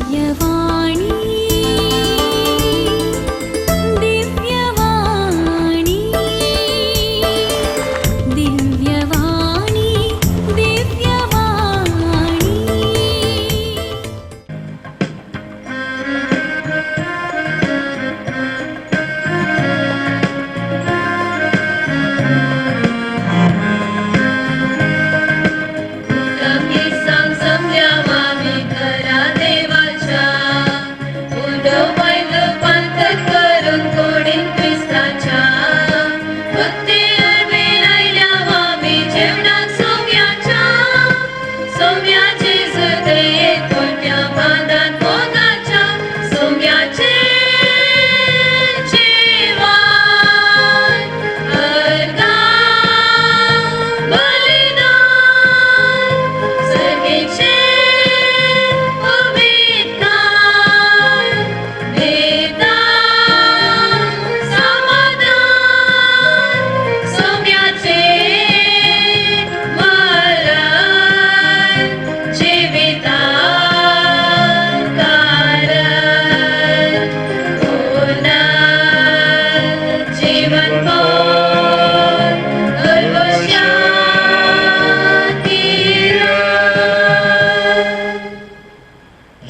दिव्यवाणी दिव्यवाणी दिव्यवाणी दिव्यवाणी।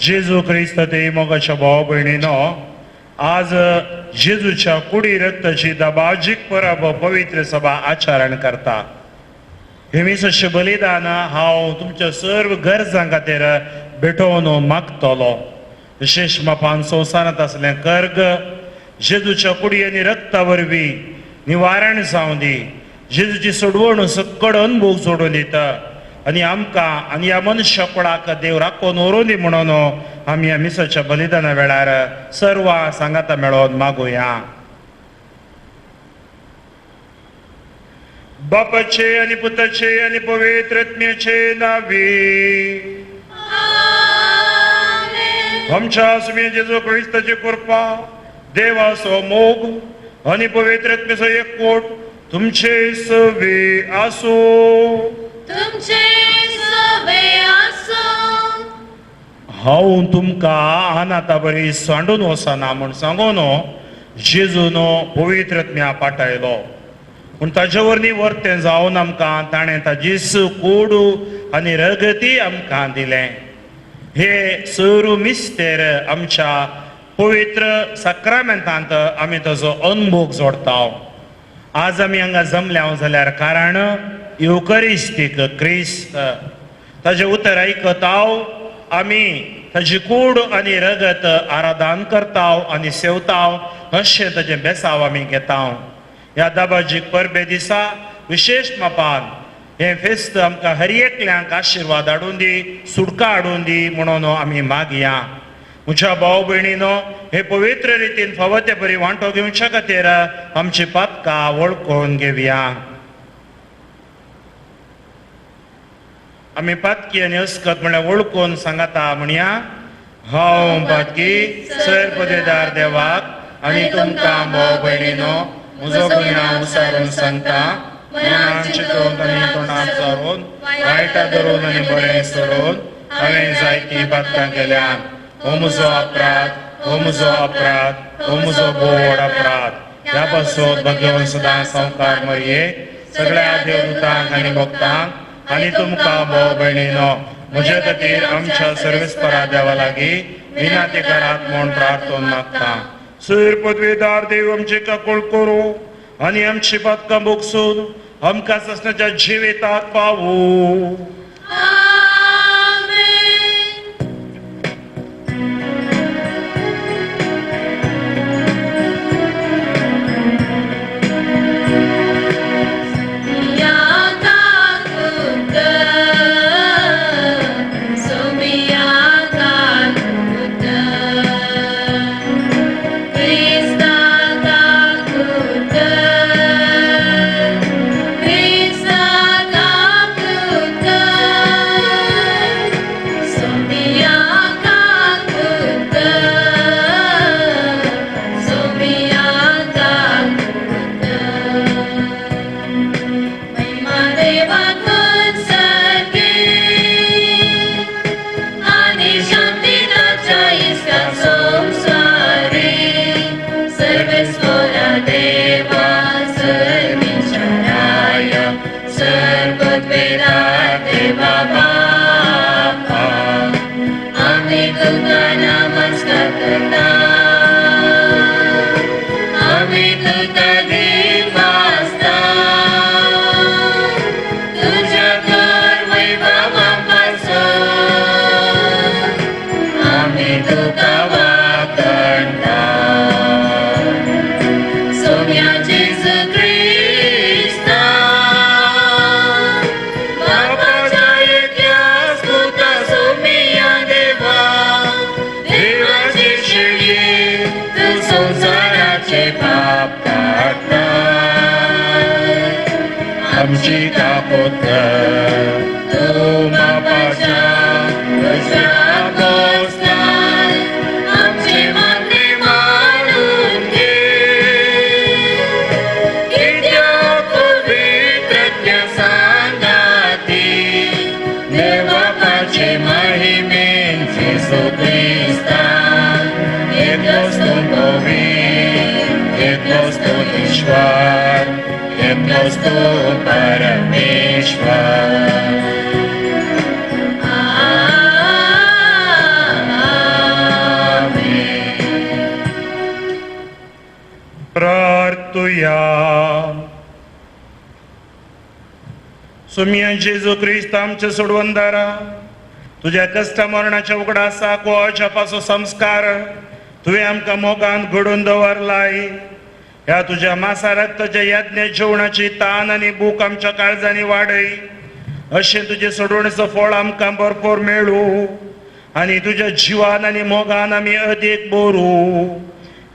जेजू क्रिस्त ते मोगाच्या भाव भयणीनो, आज जेजूच्या कुडी रक्ताची दबाजीक परब पवित्र सभा आचरण करता। हे मिसाचें बलिदान हांव तुमच्या सर्व गरजां खातीर भेटोवन मागतलो। विशेश मापान संवसारांत आसलें कर्ग जेजूच्या कुडी आनी रक्ता वरवीं निवारण जावं दी। जेजूची सोडवण सक्कड अनुभव सोडून दिता आनी आमकां आनी ह्या मनुष्य कुळाक देव राखून व्हरूं दी म्हणून आमी ह्या मिसाच्या बलिदाना वेळार सर्वां सांगाता मेळोवन मागुया। बापाचे आनी पुताचे आनी पवित्र आत्म्याचे नांवी आमच्या सुम्या जेजू क्रिस्ताची कृपा, देवाचो मोग आनी पवित्र आत्म्याचो एकवट तुमचे सवे आसूं। तुमचे सवे आसूं। हांव तुमकां अनाथा बरी सांडून वचना म्हूण सांगून जेजून पवित्र आत्म्या पाठयलो। पूण ताजे वरवीं वर्तें जावन आमकां ताणें ताजीच कूड आनी रगती आमकां दिलें। हे सर्व मिस्तेर आमच्या पवित्र साक्रामेंतांत आमी ताजो अनभोग जोडटा। आज आमी हांगा जमल्या जाल्यार कारण युकरिस्तीक क्रिस्त ताजें उतर आयकता, आमी ताजी कूड आनी रगत आराधन करता आनी सेवता, अशें ताजें बेसांव आमी घेता। ह्या दाबाजीक परबे दिसा विशेश मापान हें फेस्त आमकां हर एकल्यांक आशिर्वाद हाडून दी, सुटका हाडून दी म्हणून आमी मागया। म्हज्या भाव भयणीनो, हे पवित्र रितीन फावो ते परी वांटो घेवच्या खातीर आमची पातकां वळखून घेवया। आमी पातकी आनी अस्कत म्हळ्यार वळखून सांगाता म्हणया, हांव पातकी सर पदवेदार देवाक आनी तुमकां भाव भयणीनो म्हजो गुन्यांव उसारून सांगता, मनान चिंतून आनी तोंडान सारून वायटा धरून आनी बरें सोडून हांवें जायतीं पातकां केल्यात। हो म्हजो अपराध, हो म्हजो अपराध, हो म्हजो भोव अपराध। ह्या पासून भगवान सदां संवकार मरये सगळ्या देवदूतांक आनी भक्तांक आनी तुमकां भाव भयणीनो म्हजे खातीर आमच्या सर्वेस्परा देवा लागीं विनंती करात म्हूण प्रार्थना मागता। सूर पदवेदार देव आमची काकूळ करूं आनी आमची पातकां भोगसून आमकां सासणाच्या जिविताक पावूं। Krista, आमी तुका नमस्कार करता, आमी तुका दिनवासता, तुज्या कर वैभवा पासून आमी तुका वाखणता. सोम्या जेजू क्रिस्ता, बापाच्या एकल्याच पुता सोम्या देवा, देवाचे शेळये तूं संवसाराचे पाप काडटा, आमची कापोत कर. तूं बापाच्या उजव्या बसलाय, आमचे मागणें मानून घे. कित्याक पवित्रज्ञ सांगाती देवाचे महिमेन जेजू क्रिस्ता, एकलोच तूं पवित्र, एकलोच तूं ईश्वर, एकलोच तूं परमेश्वर. आमेन. प्रार्थुया. सोम्या जेजू क्रिस्त आमचे सोडवणदारा, तुज्या कश्ट मरणाच्या उगडासाक हो अजापाचो संस्कार तुवें आमकां मोगान घडोवन दवरलाय. ह्या तुज्या मासा रक्ताच्या यज्ञ जेवणाची तान आनी भूक आमच्या काळजांनी वाडय, अशें तुजें सोडवणेचो फळ आमकां भरपूर मेळूं आनी तुज्या जिवान आनी मोगान आमी अदीक बरू.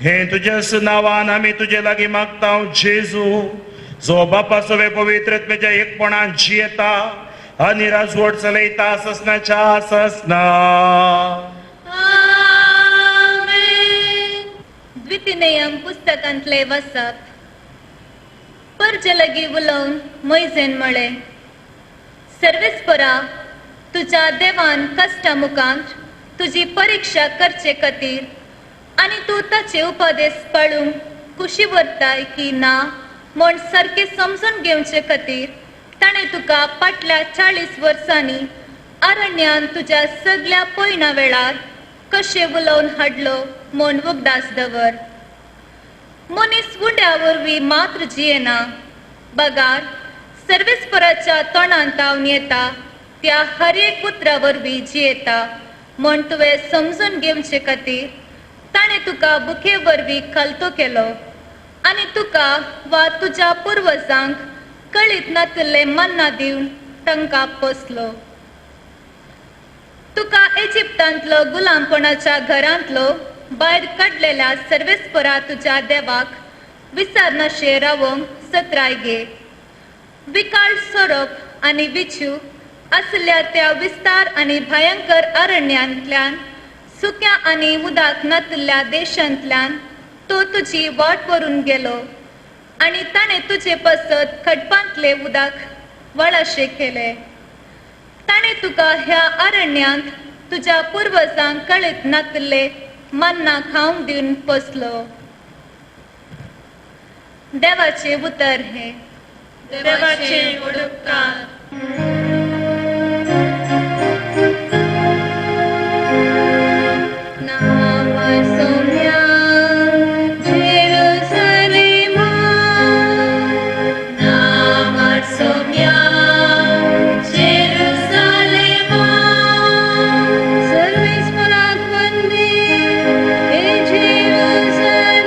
हें तुज्याच नांवान आमी तुजे लागीं मागता जेजू, जो बापा सवे पवित्रत्मेच्या एकपणान जियेता आनी राजवट चलयता ससनाच्या ससना. आमेन. द्वितीनेयम पुस्तकांतले वसप. परजे लागीं उलोवन मोयजेन म्हळें, सर्वेस्परा तुज्या देवान कश्टा मुखार तुजी परिक्षा करचे खातीर आनी तूं ताचे उपदेश पाळूंक कुशी व्हरताय की ना म्हूण सारकें समजून घेवचे खातीर ताणें तुका फाटल्या 40 वर्सांनी अरण्यान तुज्या सगल्या पयणा वेळार कशें उलोवन हाडलो म्हूण उगडास दवर. मनीस उंड्या वरवीं मात्र जियेना, बगार सर्वेस्पराच्या तोंडांत तावन येता त्या हर एक उतरा वरवीं जियेता म्हूण तुवें समजून घेवचे खातीर ताणें तुका बुके वरवीं खालतो केलो आनी तुका वा तुज्या पुर्वजांक कळीत नातिल्लें मन्ना दिवन तांकां पोसलो. तुका इजिप्तांतलो गुलामपणाच्या घरांतलो भायर काडलेल्या सर्वेस्परा तुज्या देवाक विसरनाशें रावोंक सत्राय घे. विकाळ सोरोप आनी विचू आसल्या त्या विस्तार आनी भयंकर अरण्यांतल्यान, सुक्या आनी उदक नातिल्ल्या देशांतल्यान तो तुजी वाट व्हरून गेलो आनी ताणें तुजे पासत खडपांतलें उदक वळाशें केलें. ताणें तुका ह्या अरण्यांत तुज्या पुर्वजांक कळीत नातिल्लें मन्ना खावंक दिवन पोसलो. देवाचें उतर हें. देवाचे उपकार. नांव सोम्या जेरुसलेमा, नांव सोम्या जेरुसलेमा, सर्वेस्पराक वंदे हे जेरुसलेमा,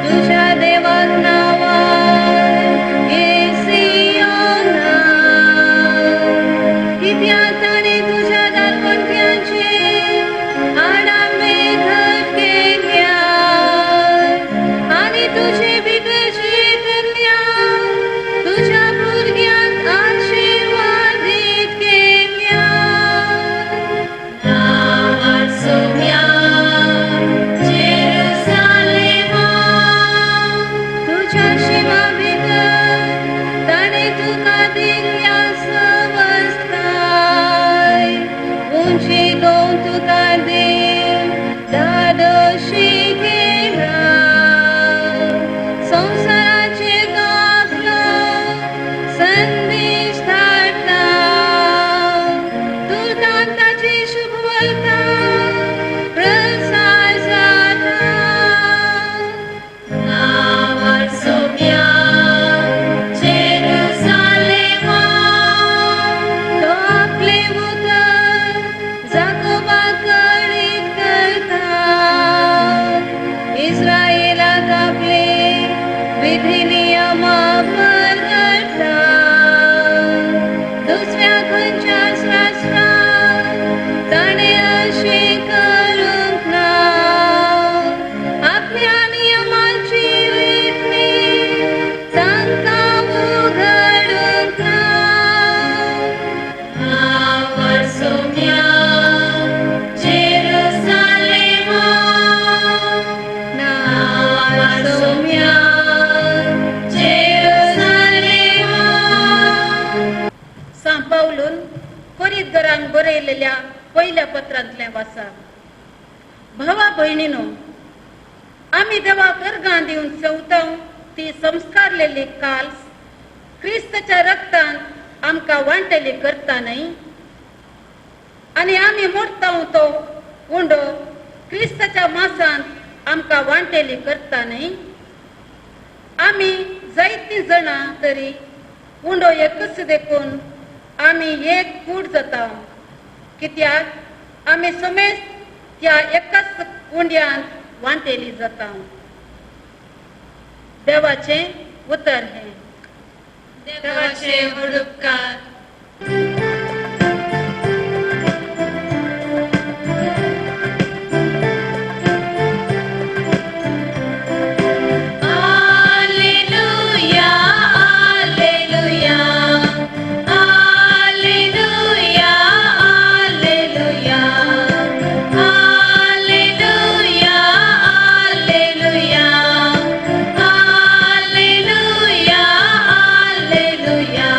तुज्या देवाक नांवान हे सियोना. कित्याक ताणें तुज्या दारवंट्यांचे आडांबे घट केल्या आनी तुजे भितर जियेतल्या तुज्या भुरग्यांक आशिर्वादीत केल्या. नांव सोम्या जेरुसलेमा, तुज्या शिमा भितर ताणें तुका दिल्ल्या सवस्ताय, उंची गोंव तुका देव धादोशी केला. संवसाराचेर तो आपलो संदेश धाडटा, तुका केलेल्या पयल्या पत्रांतलें वाचप. भावा भयणीनो, आमी देवाक अर्गां दिवन सेवतां ती संस्कारलेली काल्स क्रिस्ताच्या रक्तान आमकां वांटेली करता न्हय, आनी आमी मोडता तो उंडो क्रिस्ताच्या मासान आमकां वांटेली करता न्हय. आमी जायतीं जाणां तरी उंडो एकच देखून आमी एक कूड जाता, कित्याक आमी समेस्त त्या एकाच उंड्यान वांटेली जाता. देवाचें उतर हें. देवाचे व्हड उपकार. Alleluia, alleluia, alleluia, alleluia, alleluia, alleluia, alleluia, alleluia.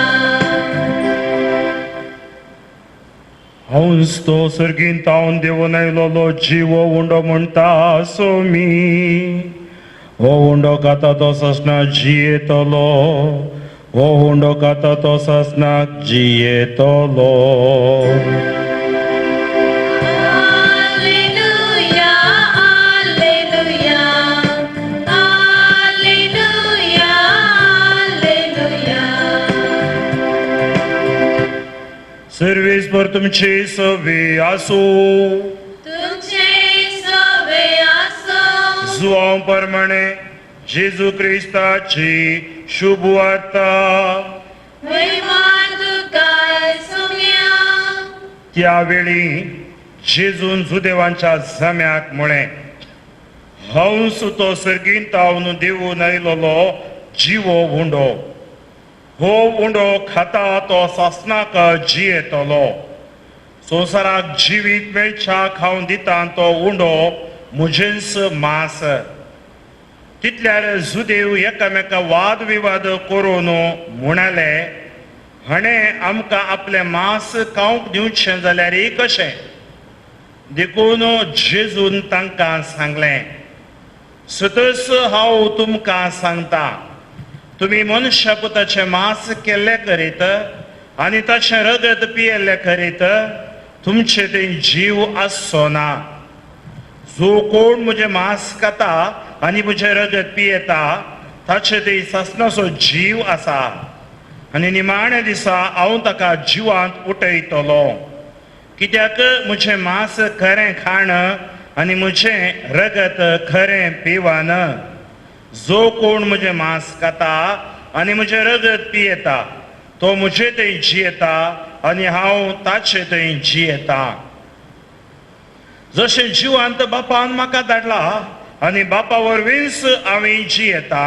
हंस तो सर्गीन तावन देवून आयलोलो जिवो उंडो म्हणटा सोमी, हो उंडो खाता तो ससना जियेतलो, हो उंडो खाता तो ससनाक जियेतलो. Alleluia, alleluia, alleluia, alleluia. Sarves पर तुमची सवे आसूं. तुमचे सवे आसो. जुवांव प्रमाणे जेजू क्रिस्ताची शुभ वार्ता. महिमा तुका सुम्या. त्यावेळी जेजून जुदेवांच्या जम्याक म्हळें, हंस तो सर्गीन तावन देवून आयलोलो जिवो उंडो, हो उंडो खाता तो सासनाक जियेतलो. संवसाराक जिवीत मेळच्या खावन दिता तो उंडो म्हजेंच मांस. तितल्यार जुदेव एकामेका वाद विवाद करून म्हणाले, हाणें आमकां आपलें मांस खावंक दिवचें जाल्यार कशें? देखून जेजून तांकां सांगलें, सतस हांव तुमकां सांगता, तुमी मनशा पुताचें मांस केल्लें करीत आनी ताचें रगत पियेल्लें करीत तुमचे थंय जीव आसचो ना. जो कोण म्हजें मांस खाता आनी म्हजें रगत पियेता ताचे थंय सासणाचो जीव आसा, आनी निमाण्या दिसा हांव ताका जिवांत उठयतलो. कित्याक म्हजें मांस खरें खाण आनी म्हजें रगत खरें पिवन. जो कोण म्हजें मांस खाता आनी म्हजें रगत पियेता तो म्हजे थंय जियेता आनी हांव ताचे थंय जियेता. जशें जिवांत बापान म्हाका धाडला आनी बापा वरवींच हांवें जियेता,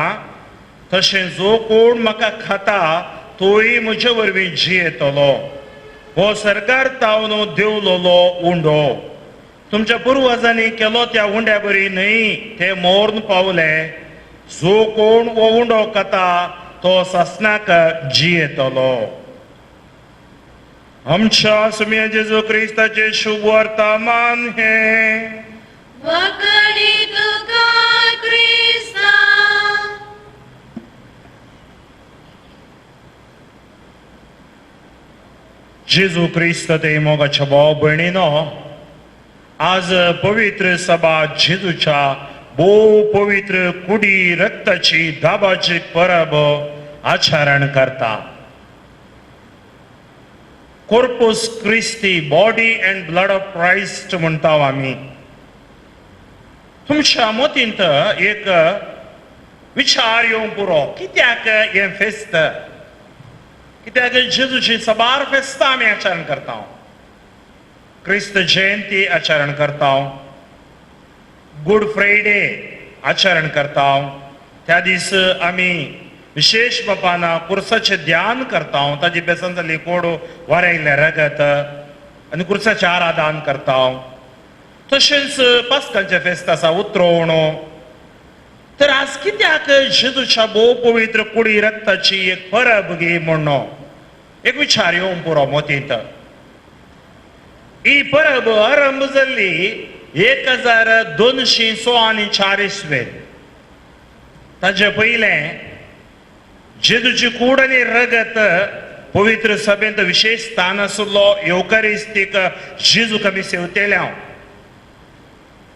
तशें जो कोण म्हाका खाता तोय म्हजे वरवीं जियेतलो. हो सरकार तावन देवलोलो उंडो तुमच्या पुर्वजांनी केलो त्या उंड्या बरी न्हय, ते मोर्न पावले. जो कोण हो उंडो खाता तो सासणाक जियेतलो. आमच्या सुम्या जेजू क्रिस्ताचे शुभ वर्तमान हें. वाकडी तुका क्रिस्ता. जेजू क्रिस्त ते मोगाच्या भाव भयणीनो, आज पवित्र सभा जेजूच्या भोव पवित्र कुडी रक्ताची दाबाची परब आचरण करता. Corpus Christi, body and blood of Christ म्हणटा आमी. तुमच्या मतींत एक विचार येवंक पुरो, कित्याक हें फेस्त, कित्याक जेजूची सबार फेस्तां आमी आचरण करता. क्रिस्त जयंती आचरण करता, गुड फ्रायडे आचरण करता. त्या दीस आमी विशेश बापान कुर्साचें ध्यान करता, ताजी बेसन जाल्ली कोड वारयल्लें रगत आनी कुर्साचें आराधन करता. तशेंच पास्कालचें फेस्त आसा, उतरोवणो. तर आज कित्याक जेजूच्या भोव पवित्र कुडी रक्ताची एक परब गे म्हणून एक विचार येवंक पुरो मतींत. ही परब आरंभ जाल्ली 1204 इसवेन. ताजे पयलें जेजूची कूड आनी रगत पवित्र सभेंत विशेष स्थान आशिल्लो. येवकारिस्तीक जेजूक आमी सेवतेले. हांव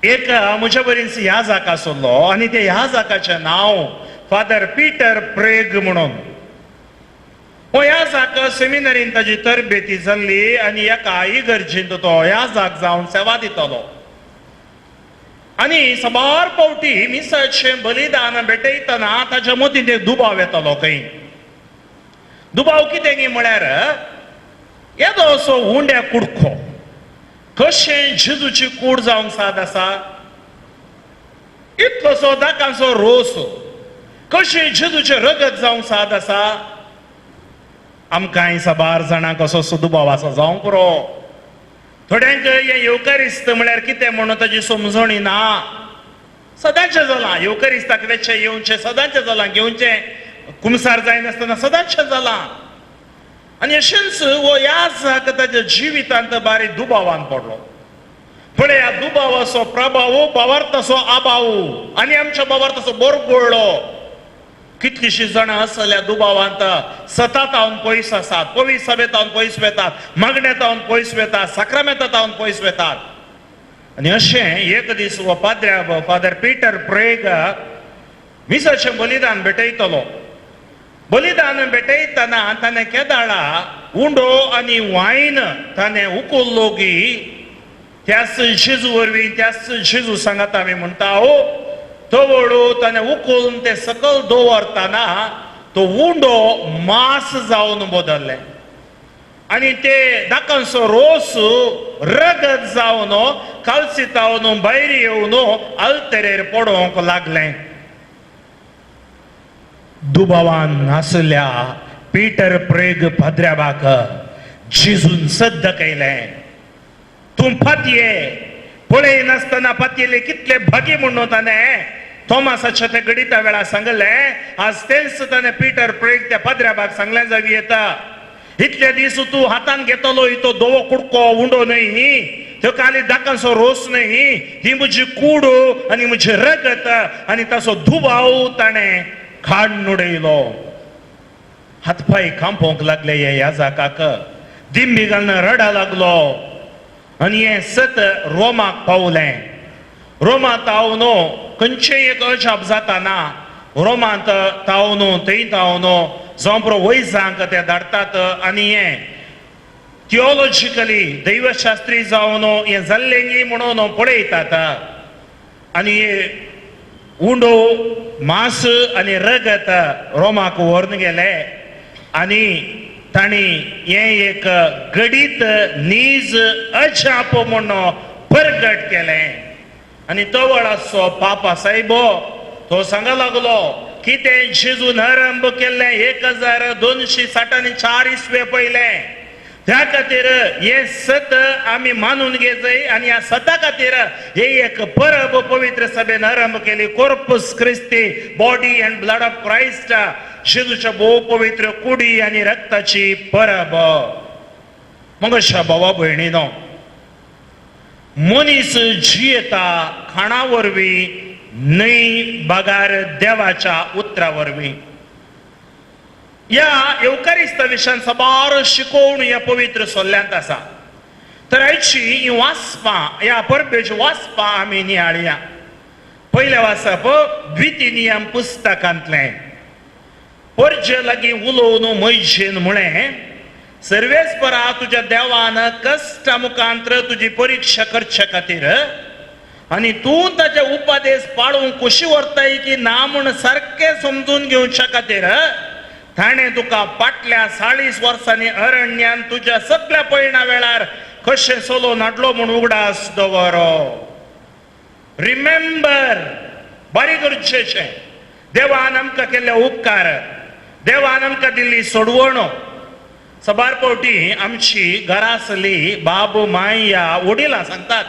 एक म्हज्या बरीच ह्या जाक आसलो आनी ते ह्या जाकाचें नांव फादर पिटर प्रेग म्हणून. हो ह्या जाक सेमिनरीन ताजी तरबेती जाल्ली आनी एका इगर्जींत तो ह्या जाक जावन सेवा दितालो. आनी साबार फावटी मिसाचें बलिदान भेटयतना ताच्या मतींत एक दुबाव येतालो. खंय दुबाव कितें गी म्हळ्यार येदो असो उंड्या कुडको कशें जेजूची कूड जावंक साद आसा, इतलोसो दाकांचो रोस कशें जेजूचें रगत जावंक साद आसा. आमकांय साबार जाणांक असो दुबाव आसा जावंक पुरो. थोड्यांक हें येवकारिस्त म्हळ्यार कितें म्हणून ताजी समजणी ना. सदांचें जालां येवकारिस्ताक वेचें येवचें, सदांचें जालां घेवचें, कुमसार जायनासतना सदांचें जालां. आनी अशेंच हो ह्या ताच्या जिवितांत बारीक दुबावान पडलो. पळय ह्या दुबावाचो प्रभाव बावार्थाचो आबाव आनी आमच्या बावार्थाचो बोरगोळ्ळो. कितलींशीं जाणां आसल्या दुबावांत सतातावन पयस आसात, पवित्र सभेतावन पयस वेतात, मागण्यातावन पयस वेतात, साक्रामेंतावन पयस वेतात. आनी अशें एक दीस हो पाद्र्या फादर पिटर प्रेग मिसाचें बलिदान भेटयतलो. बलिदान भेटयतना ताणें केदाळा उंडो आनी वायन ताणें उखल्लो की त्याच जेजू वरवीं, त्याच जेजू सांगात आमी म्हणटा हो तवळू ताणें उखलून ते सकल दवरतना तो उंडो मांस जावन बदल्लें आनी ते दाकांचो रोस रगत जावन कालसितावन भायर येवन आल्तेरेर पडोवंक लागलें. दुबावान आसल्या पिटर प्रेग पाद्र्याबाक जेजून सद्द केलें, तूं फातये पळय नासतना फातयेले कितले भागी म्हणून ताणें थोमासाच्या त्या घडिता वेळार सांगलें. आज तेंच ताणें पिटर प्रेग त्या पाद्र्याबाक सांगलें जावं येता, इतले दीस तूं हातान घेतलो तो धवो कुडको उंडो न्हय, त्यो काली दाकांचो रोस न्हय, ही म्हजी कूड आनी म्हजें रगत. आनी ताचो दुबाव ताणें काडून उडयलो. हातपांय कांपोवंक लागले हे ह्या जाकाक, दिंबी घालून रडा लागलो. आनी हें सत रोमाक पावलें. रोमांत तावन खंयचें एक अजाप जाता ना, रोमांत तावन थंय तावन जावं पुरो वैजांक ते धाडटात. आनी हें थियोलॉजिकली दैवशास्त्री जावन हें जाल्लें गी म्हणून पळयतात. आनी उंडो मांस आनी रगत रोमाक व्हरून गेले आनी तांणी हें एक घडीत नीज अजाप म्हणून परगट केलें. आनी तवळ आसचो पापा सायबो तो सांगा लागलो कितें जेजून आरंभ केल्लें 1264 इसवे पयलें, त्या खातीर हें सत आमी मानून घेवचें आनी ह्या सता खातीर हे एक परब पवित्र सभेन आरंभ केली, Corpus Christi, body and blood of Christ, जेजूच्या भोव पवित्र कुडी आनी रक्ताची परब. मग अशा भावा भयणीनो, मनीस जियेता खाणा वरवीं न्हय बगार देवाच्या उतरा वरवीं. ह्या येवकारिस्ता विशयान साबार शिकोवण ह्या पवित्र सोल्ल्यांत आसा. तर आयची ही वाचपां, ह्या परबेची वाचपां आमी नियाळया. पयलें वाचप द्वितीय नियम पुस्तकांतलें. परजे लागीं उलोवन मोयजेन म्हळें, सर्वेस्परा तुज्या देवान कश्टा मुखांत्र तुजी परिक्षा करचे खातीर आनी तूं ताचे उपदेश पाळूंक कुशी व्हरताय की ना म्हूण सारकें समजून घेवच्या खातीर ताणें तुका फाटल्या 40 वर्सांनी अरण्यान तुज्या सगल्या पयणा वेळार कशें चलोवन हाडलो म्हूण उगडास दवरो. रिमेंबर, बारीक गरजेचें. देवान आमकां केल्ले उपकार, देवान आमकां दिल्ली सोडवण. साबार फावटी आमची घरा आसली बाब माय या वडिलां सांगतात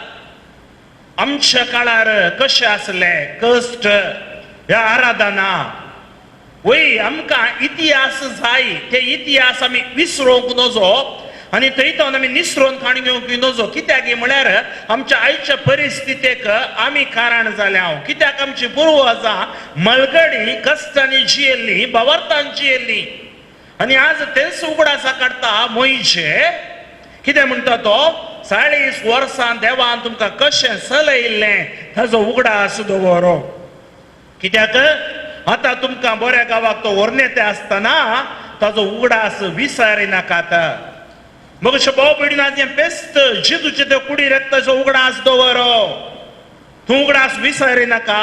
आमच्या काळार कशें आसलें कश्ट ह्या आराधना. वय आमकां इतिहास जाय, ते इतिहास आमी विसरूंक नजो. आनी थंय तावन आमी निसरोन खाण घेवंक नजो. कित्याक म्हळ्यार आमच्या आयच्या परिस्थितीक आमी कारण जाल्या. कित्याक आमची पुर्वजां मलगडी कश्टांनी जियेल्ली, भावार्थान जियेल्ली. आनी आज तेच उगडासा काडटा मोयचे. कितें म्हणटा तो, 40 वर्सां देवान तुमकां कशें चलयल्लें ताजो उगडास दवरो. कित्याक आतां तुमकां बऱ्या गांवाक तो व्हरनेते आसतना ताजो उगडास विसरिनाकात. मग भाव भयणीन आज हें पेस्त जेजूचे ते कुडी रक्ताचो उगडास दवरो, तूं उगडास विसरिनाका.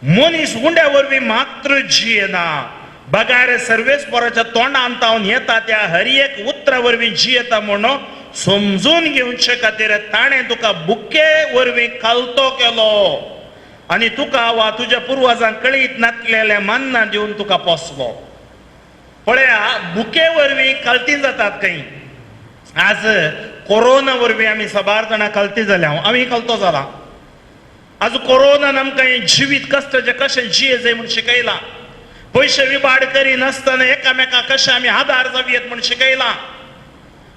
मनीस उंड्या वरवीं मात्र जियेना, बगार सर्वेस्पराच्या तोंडान तावन येता त्या हर एक उतरा वरवीं जियेता म्हणून समजून घेवचे खातीर ताणें तुका बुके वरवीं खालतो केलो आनी तुका वा तुज्या पुर्वजांक कळीत नातलेलें मान्ना दिवन तुका पोसलो. पळया, बुके वरवीं खालती जातात खंय. आज कोरोना वरवीं आमी साबार जाणां खालती जाल्या, आमी खालतो जाला. आज कोरोनान आमकां हें जिवीत कश्टाचें कशें जिये जाय म्हूण शिकयलां. पयशे विबाड करिनासतना एकामेकां कशें आमी आदार जावयेत म्हूण शिकयलां.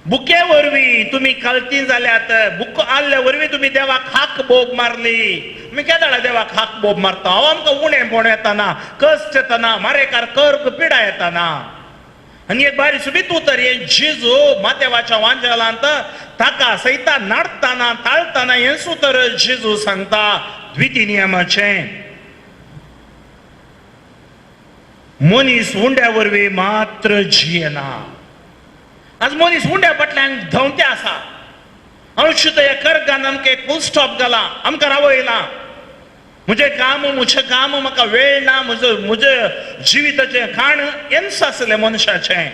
बुके वरवीं तुमी खालती जाल्यात, बुक आहल्या वरवीं तुमी देवाक हाक बोब मारली. आमी केदाळा देवाक हाक बोब मारता? हांव आमकां उणेंपण येताना, कश्ट येताना, मारेकार कर्क पिडा येताना. आनी एक बारी सुबीत उतर हें जेजू मातेवाच्या वांजेलांत ताका सयता नाडताना ताळताना हेंच उतर जेजू सांगता द्विती नियमाचें. मनीस उंड्या वरवीं मात्र जियेना. आज मनीस उंड्या फाटल्यान धांवते आसा. अंशुत ह्या कर्गान आमकां एक फूल स्टॉप घाला, आमकां रावयला. म्हजें काम, म्हजें काम, म्हाका वेळ ना, म्हजो म्हजें जिविताचें खाण हेंच आसलें मनशाचें.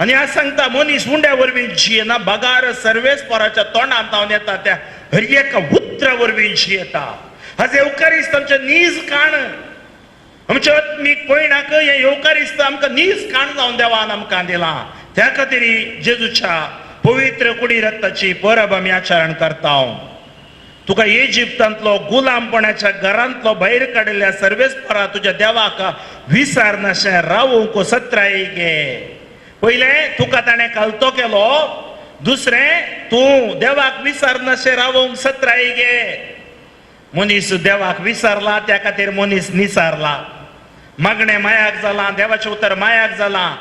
आनी आज सांगता मनीस उंड्या वरवीं जियेना, बगार सर्वेस्पराच्या तोंडांत जावन येता त्या हर एका उतरा वरवीं जियेता. आज येवकारिस्त आमचें नीज खाण, आमच्या आत्मीक पयणाक हें येवकारिस्त आमकां नीज खाण जावन देवान आमकां दिलां. त्या खातीर जेजूच्या पवित्र कुडी रक्ताची परब आमी आचरण करता. तुका इजिप्तांतलो गुलामपणाच्या घरांतलो भायर काडिल्ल्या सर्वेस्परा तुज्या देवाक विसरनाशें रावूंक सत्राय घे. पयलें तुका ताणें खालतो केलो, दुसरें तूं देवाक विसरनाशें रावूंक सत्राय घे. मनीस देवाक विसरला, त्या खातीर मनीस निसारला. मागणें मायाक जालां, देवाचें उतर मायाक जालां.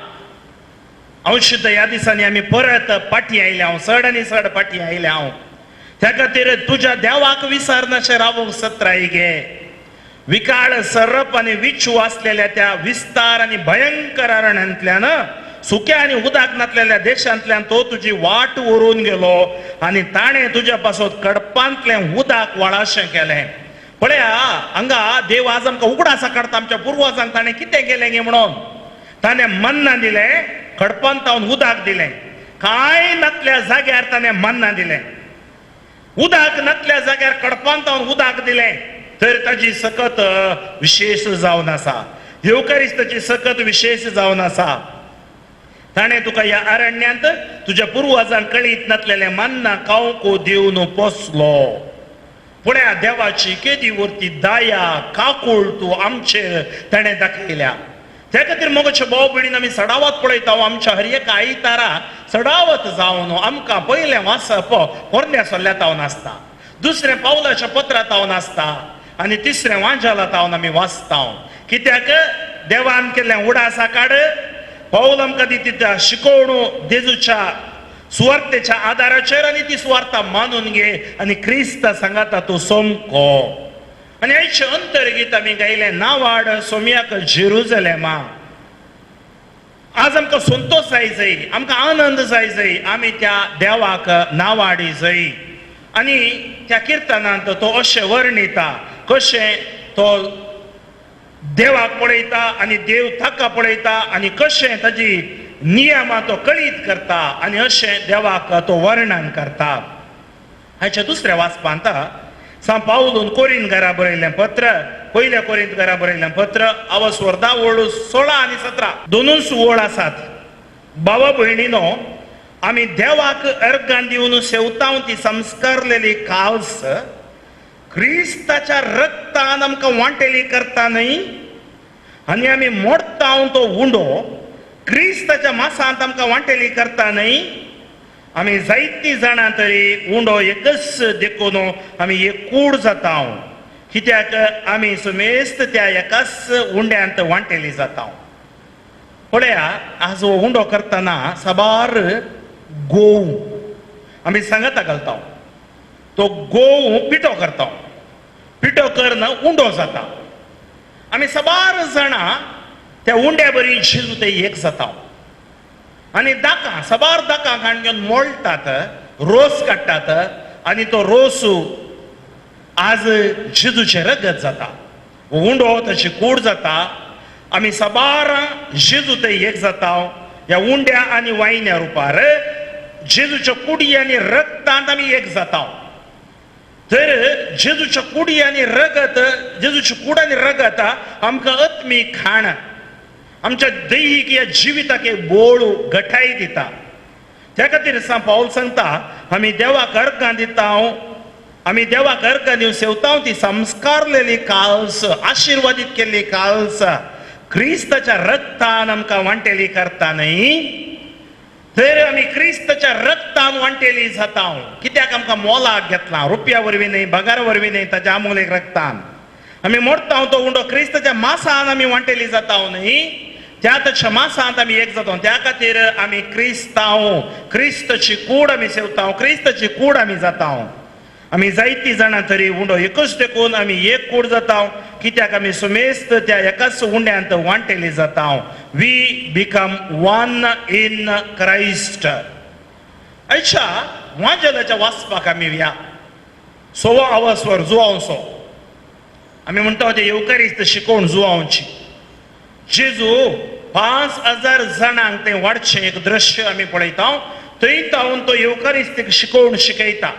अंशुद्ध ह्या दिसांनी आमी परत पाटी आयल्या हांव, चड आनी चड पाटी आयल्या हांव. त्या खातीर तुज्या देवाक विसरनाशें रावूंक सत्राय घे. विकाळ सरप आनी विचू आसलेल्या त्या विस्तार आनी भयंकर अरण्यांतल्यान, सुक्या आनी उदक नातलेल्या देशांतल्यान तो तुजी वाट व्हरून गेलो आनी ताणें तुज्या पासत कडपांतलें उदक वाळाशें केलें. पळया हांगा देव आज आमकां उगडासा काडटा आमच्या पुर्वजांक ताणें कितें केलें गे म्हणून. ताणें मन्ना दिलें, खडपांत तावन उदक दिलें. कांय नातल्या जाग्यार ताणें मन्ना दिलें, उदक नातल्या जाग्यार कडपांत तावन उदक दिलें. तर ताजी सकत विशेश जावन आसा, येवकारिस्ताची सकत विशेश जावन आसा. ताणें तुका ह्या अरण्यांत तुज्या पुर्वजांक कळीत नातलेलें मन्ना खावंक दिवन पोसलो. पळया देवाची केदी वरती दया काकूळ तूं आमचेर ताणें दाखयल्या. त्या खातीर मोगाच्या भाव भयणीन आमी सडावत पळयता. आमच्या हर एका आयतारा सडावत जावन आमकां पयलें वाचप पोरण्या सल्ल्या तावन आसता, दुसरें पावलाच्या पत्रा तावन आसता आनी तिसरें वांजाला तावन आमी वाचता. कित्याक देवान केल्लें उडासा काड पावल आमकां दी तिता शिकोवणू जेजूच्या सुवार्थेच्या आदाराचेर आनी ती सुवार्था मानून घे आनी क्रिस्ता सांगाता तूं सोमको. आनी आयचें अंतर्गीत आमी गायलें नावाड सोम्याक जेरुजलेमा. आज आमकां संतोश जाय जाय, आमकां आनंद जाय जाय, आमी त्या देवाक नावाडी जाय. आनी त्या किर्तनांत तो अशें वर्णिता कशें तो देवाक पळयता आनी देव ताका पळयता आनी कशें ताजी नियमां तो कळीत करता आनी अशें देवाक तो वर्णन करता. हाच्या दुसऱ्या वाचपांत सांत पावलून कोरीन घरा बरयल्लें पत्र, पयल्या कोरींत घरा बरयल्लें पत्र, आवस्वर 10 ओळ 16 आनी 17 दोनूच ओळ आसात. बाबा भयणीनो, आमी देवाक अर्गां दिवन सेवताव ती संस्कारलेली काल्स क्रिस्ताच्या रक्तान आमकां वांटेली करता न्हय, आनी आमी मोडताव तो उंडो क्रिस्ताच्या मासांत आमकां वांटेली करता न्हय. आमी जायतीं जाणां तरी उंडो एकच देखून आमी एक कूड जाता, कित्याक आमी सुमेस्त त्या एकाच उंड्यांत वांटेली जाता. पळया, आज हो उंडो करतना साबार गोव आमी सांगाता घालता, तो गोव पिठो करता, पिठो करन उंडो जाता. आमी साबार जाणां त्या उंड्या बरी जेजू ते एक जाता आनी दाकां साबार दाकां काडून घेवन मोळटात, रोस काडटात आनी तो रोस आज जेजूचें रगत जाता, उंडो ताची कूड जाता. आमी साबार जेजू ते एक जाता. ह्या उंड्या आनी वायन्या रुपार जेजूच्या कुडी आनी रगतांत आमी एक जाता. तर जेजूच्या कुडी आनी रगत, जेजूची कूड आनी रगत आमकां आत्मीक खाण, आमच्या दैहीक ह्या जिविताक एक बोळ गठाय दिता. त्या खातीर सांत पावल सांगता, आमी देवाक अर्गां दिता, आमी देवाक अर्गां दिवन सेवता ती संस्कारलेली काल्स, आशिर्वादीत केल्ली काल्स क्रिस्ताच्या रगतान आमकां वांटेली करता न्हय. तर आमी क्रिस्ताच्या रगतान वांटेली जाता, कित्याक आमकां मोलाक घेतला, रुपया वरवीं न्हय, बगारा वरवीं न्हय, ताच्या आमोलेक रगतान आमी मोडटा तो उंडो क्रिस्ताच्या मासान आमी वांटेली जाता न्हय. त्या ताच्या मासांत आमी एक जाता. त्या खातीर आमी क्रिस्तांव, क्रिस्ताची कूड आमी सेवता, क्रिस्ताची कूड आमी जाता. आमी जायतीं जाणां तरी उंडो एकच देखून आमी एक कूड जाता, कित्याक आमी सुमेस्त त्या एकाच उंड्यांत वांटेली जाता. We become one in Christ. आयच्या वांजेलाच्या वाचपाक आमी या सोवा आवासवर जुवांवचो. आमी म्हणटा ते येवकारिस्त शिकोवन जुवांवची. जेजू 5000 जाणांक तें वाडचें एक दृश्य आमी पळयता. थंय तावन तो येवकारिस्तीक शिकोवन शिकयता.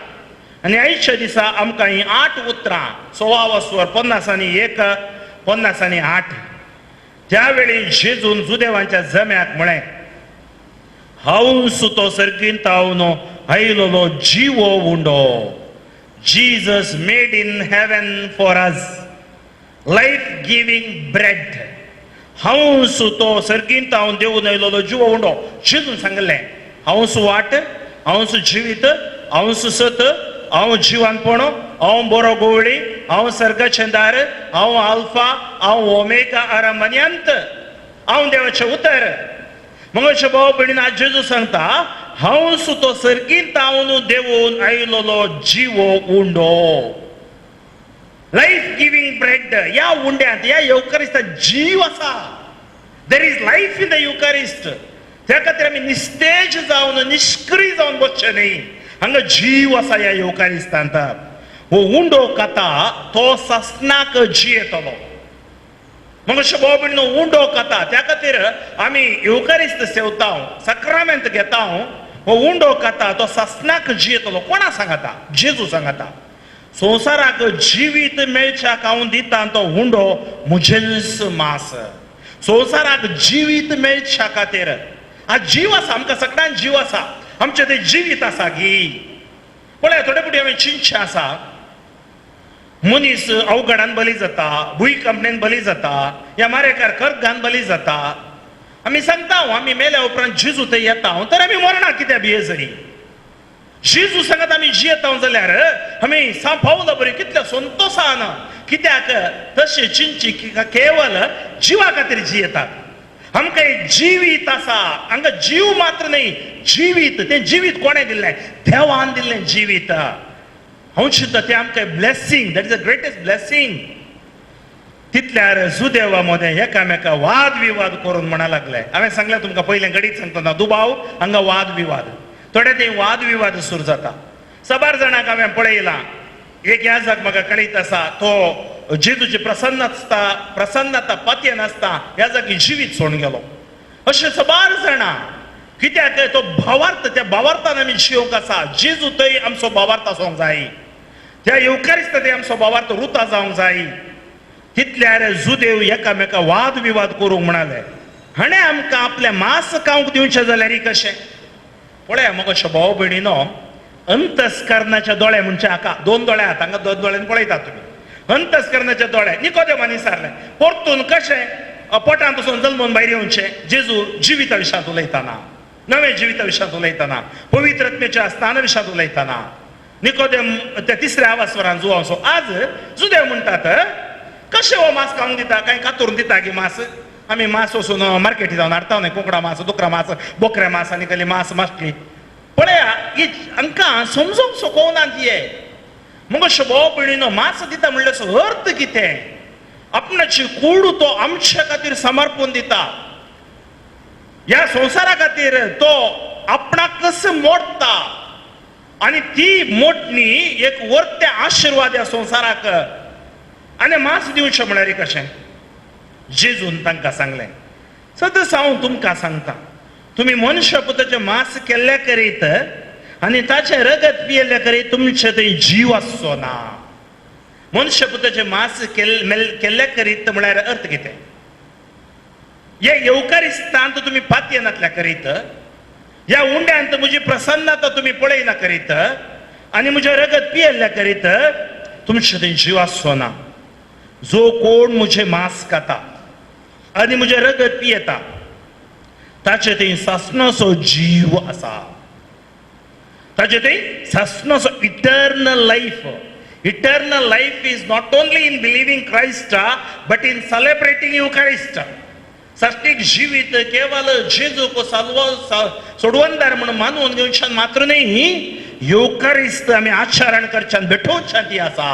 आनी आयच्या दिसा आमकां हीं 8 उतरां सोवा वसवर 50 आनी 1, 50 आनी 8. त्या वेळी जेजून जुदेवांच्या जम्याक म्हळें, हांव सुतो सर्गीन तावन आयलोलो जिवो उंडो. Jesus made in heaven for us life giving bread. हांव सुतो सर्गीन तावन देवून आयलोलो जिवो उंडो. जेजून सांगलें, हांव वाट, हांव जिवीत, हांव सत, हांव जिवानपण, हांव बरो गोवळी, हांव सर्गाचें दार, हांव आल्फा, हांव ओमेगा, आरंभ आनी अंत, हांव देवाचें उतर. मग भाव भयणीन आज जेजू सांगता, हांव सुतो सर्गीन तावन देवून आयलोलो जिवो उंडो, लायफ गिवींग ब्रेड. ह्या उंड्यांत, ह्या येवकारिस्तांत जीव आसा. There is life in the Eucharist. त्या खातीर आमी निस्तेज जावन, निश्क्रीय जावन बसचें न्हय. हांगा जीव आसा ह्या येवकारिस्तांत. हो उंडो खाता तो ससनाक जियेतलो. मग अशें भाव भयणीनो उंडो खाता, त्या खातीर आमी येवकारिस्त सेवता, सक्रामेंत घेता. हो उंडो खाता तो ससनाक जियेतलो. कोणा सांगता? जेजू सांगता. संवसाराक जिवीत मेळच्याक हांव दिता तो उंडो म्हजेंच मास. संवसाराक जिवीत मेळच्या खातीर आज जीव आसा, आमकां सगळ्यांक जीव आसा, आमचें तें जिवीत आसा गी. पळय, थोडे फावटी हांवें चिंतचें आसा, मनीस अवघडान बली जाता, भुंयकांपणेन बली जाता, ह्या मारेकार कर्गान बली जाता. आमी सांगता, आमी मेल्या उपरांत जेजू थंय येता, तर आमी मरना कित्याक भिये जरी? जेजू सांगत आमी जियेता जाल्यार आमी सा पावला बरी कितल्या संतोसान. कित्याक तशें चिंतची केवल जिवा खातीर जियेतात. आमकां एक जिवीत आसा, हांगा जीव मात्र न्हय, जिवीत. तें जिवीत कोणें दिल्लें? देवान दिल्लें जिवीत. हांव चिंता तें आमकां blessing, that is the greatest blessing. तितल्यार जुदेवा मदें एकामेका वाद विवाद करून म्हणा लागले. हांवें सांगलें तुमकां पयलें घडीत सांगतना, दुबाव हांगा वाद विवाद, थोडे ते वाद विवाद सुरू जाता. साबार जाणांक हांवें पळयलां. एक याजक म्हाका कळीत आसा, तो जेजूची प्रसन्नता प्रसन्नता पातयेन आसता याजकी जिवीत सोडून गेलो. अशें साबार जाणां, कित्याक तो भावार्थ, त्या भावार्थान आमी जियोंक आसा. जेजू थंय आमचो भावार्थ आसूंक जाय, त्या येवकारिस्त थंय आमचो भावार्थ रुता जावंक जाय. तितल्यार जुदेव एकामेका वाद विवाद करूंक म्हणाले, हाणें आमकां आपलें मांस खावंक दिवचें जाल्यार कशें? पळया मगो भाव भयणीनो, अंतस्करणाच्या दोळे म्हणजे हाका दोन दोळे आहात, हांगा दोन दोळ्यान पळयतात तुमी. अंतस्करणाचे दोळे निकोदेमानी विचारलें परतून कशें? पोटांत वचून जल्मून भायर येवचें. जेजू जिविता विशयांत उलयतना, नव्या जिविता विशयांत उलयतना, पवित्र आत्म्याच्या स्थाना विशयांत उलयतना, निकोदेम त्या तिसऱ्या आवाजवरान जुवांसो आज जुदेव म्हणटात, कशें हो मांस खावंक दिता? कांय कातरून दिता की मांस? आमी मांस वचून मार्केटी जावन हाडटा न्हय, कोंकडा मांस, दुकरा मांस, बोकऱ्या मांस आनी कसली मांस मासली. पळया, ही हांकां समजूंक शकना हे. मगो भाव भयणीनो, मांस दिता म्हणल्यार अर्थ कितें? आपणाची कूड तो आमच्या खातीर समर्पून दिता. ह्या संवसारा खातीर तो आपणाकच मोडटा आनी ती मोडणी एक वर्ते आशिर्वाद ह्या संवसाराक. आनी मांस दिवचें म्हळ्यार कशें? जेजून तांकां सांगलें, सदस हांव तुमकां सांगता, तुमी मनशा पुताचें मांस केल्ल्या करीत आनी ताचें रगत पियेल्ल्या करीत तुमचे थंय जीव आसचो ना. मनशा पुताचें मांस केल्ल्या करीत म्हळ्यार अर्थ कितें? हे येवकारिस्तांत तुमी पातयेनातल्या करीत, ह्या उंड्यांत म्हजी प्रसन्नता तुमी पळयना करीत आनी म्हजें रगत पियेल्ल्या करीत तुमचे थंय जीव आसचो ना. जो कोण म्हजें मांस खाता आनी म्हजें रगत पियेता ताचे थंय सासणाचो जीव आसा. ताचे थंय सासणाचो eternal life. Eternal life is not only in believing Christ but in celebrating Eucharist. साश्टीक जिवीत केवल जेजूक साल्व सोडवणदार म्हणून मानून घेवच्यान मात्र न्ही, येवकारिस्त आमी आचरण करच्यान भेटोवच्यान ती आसा.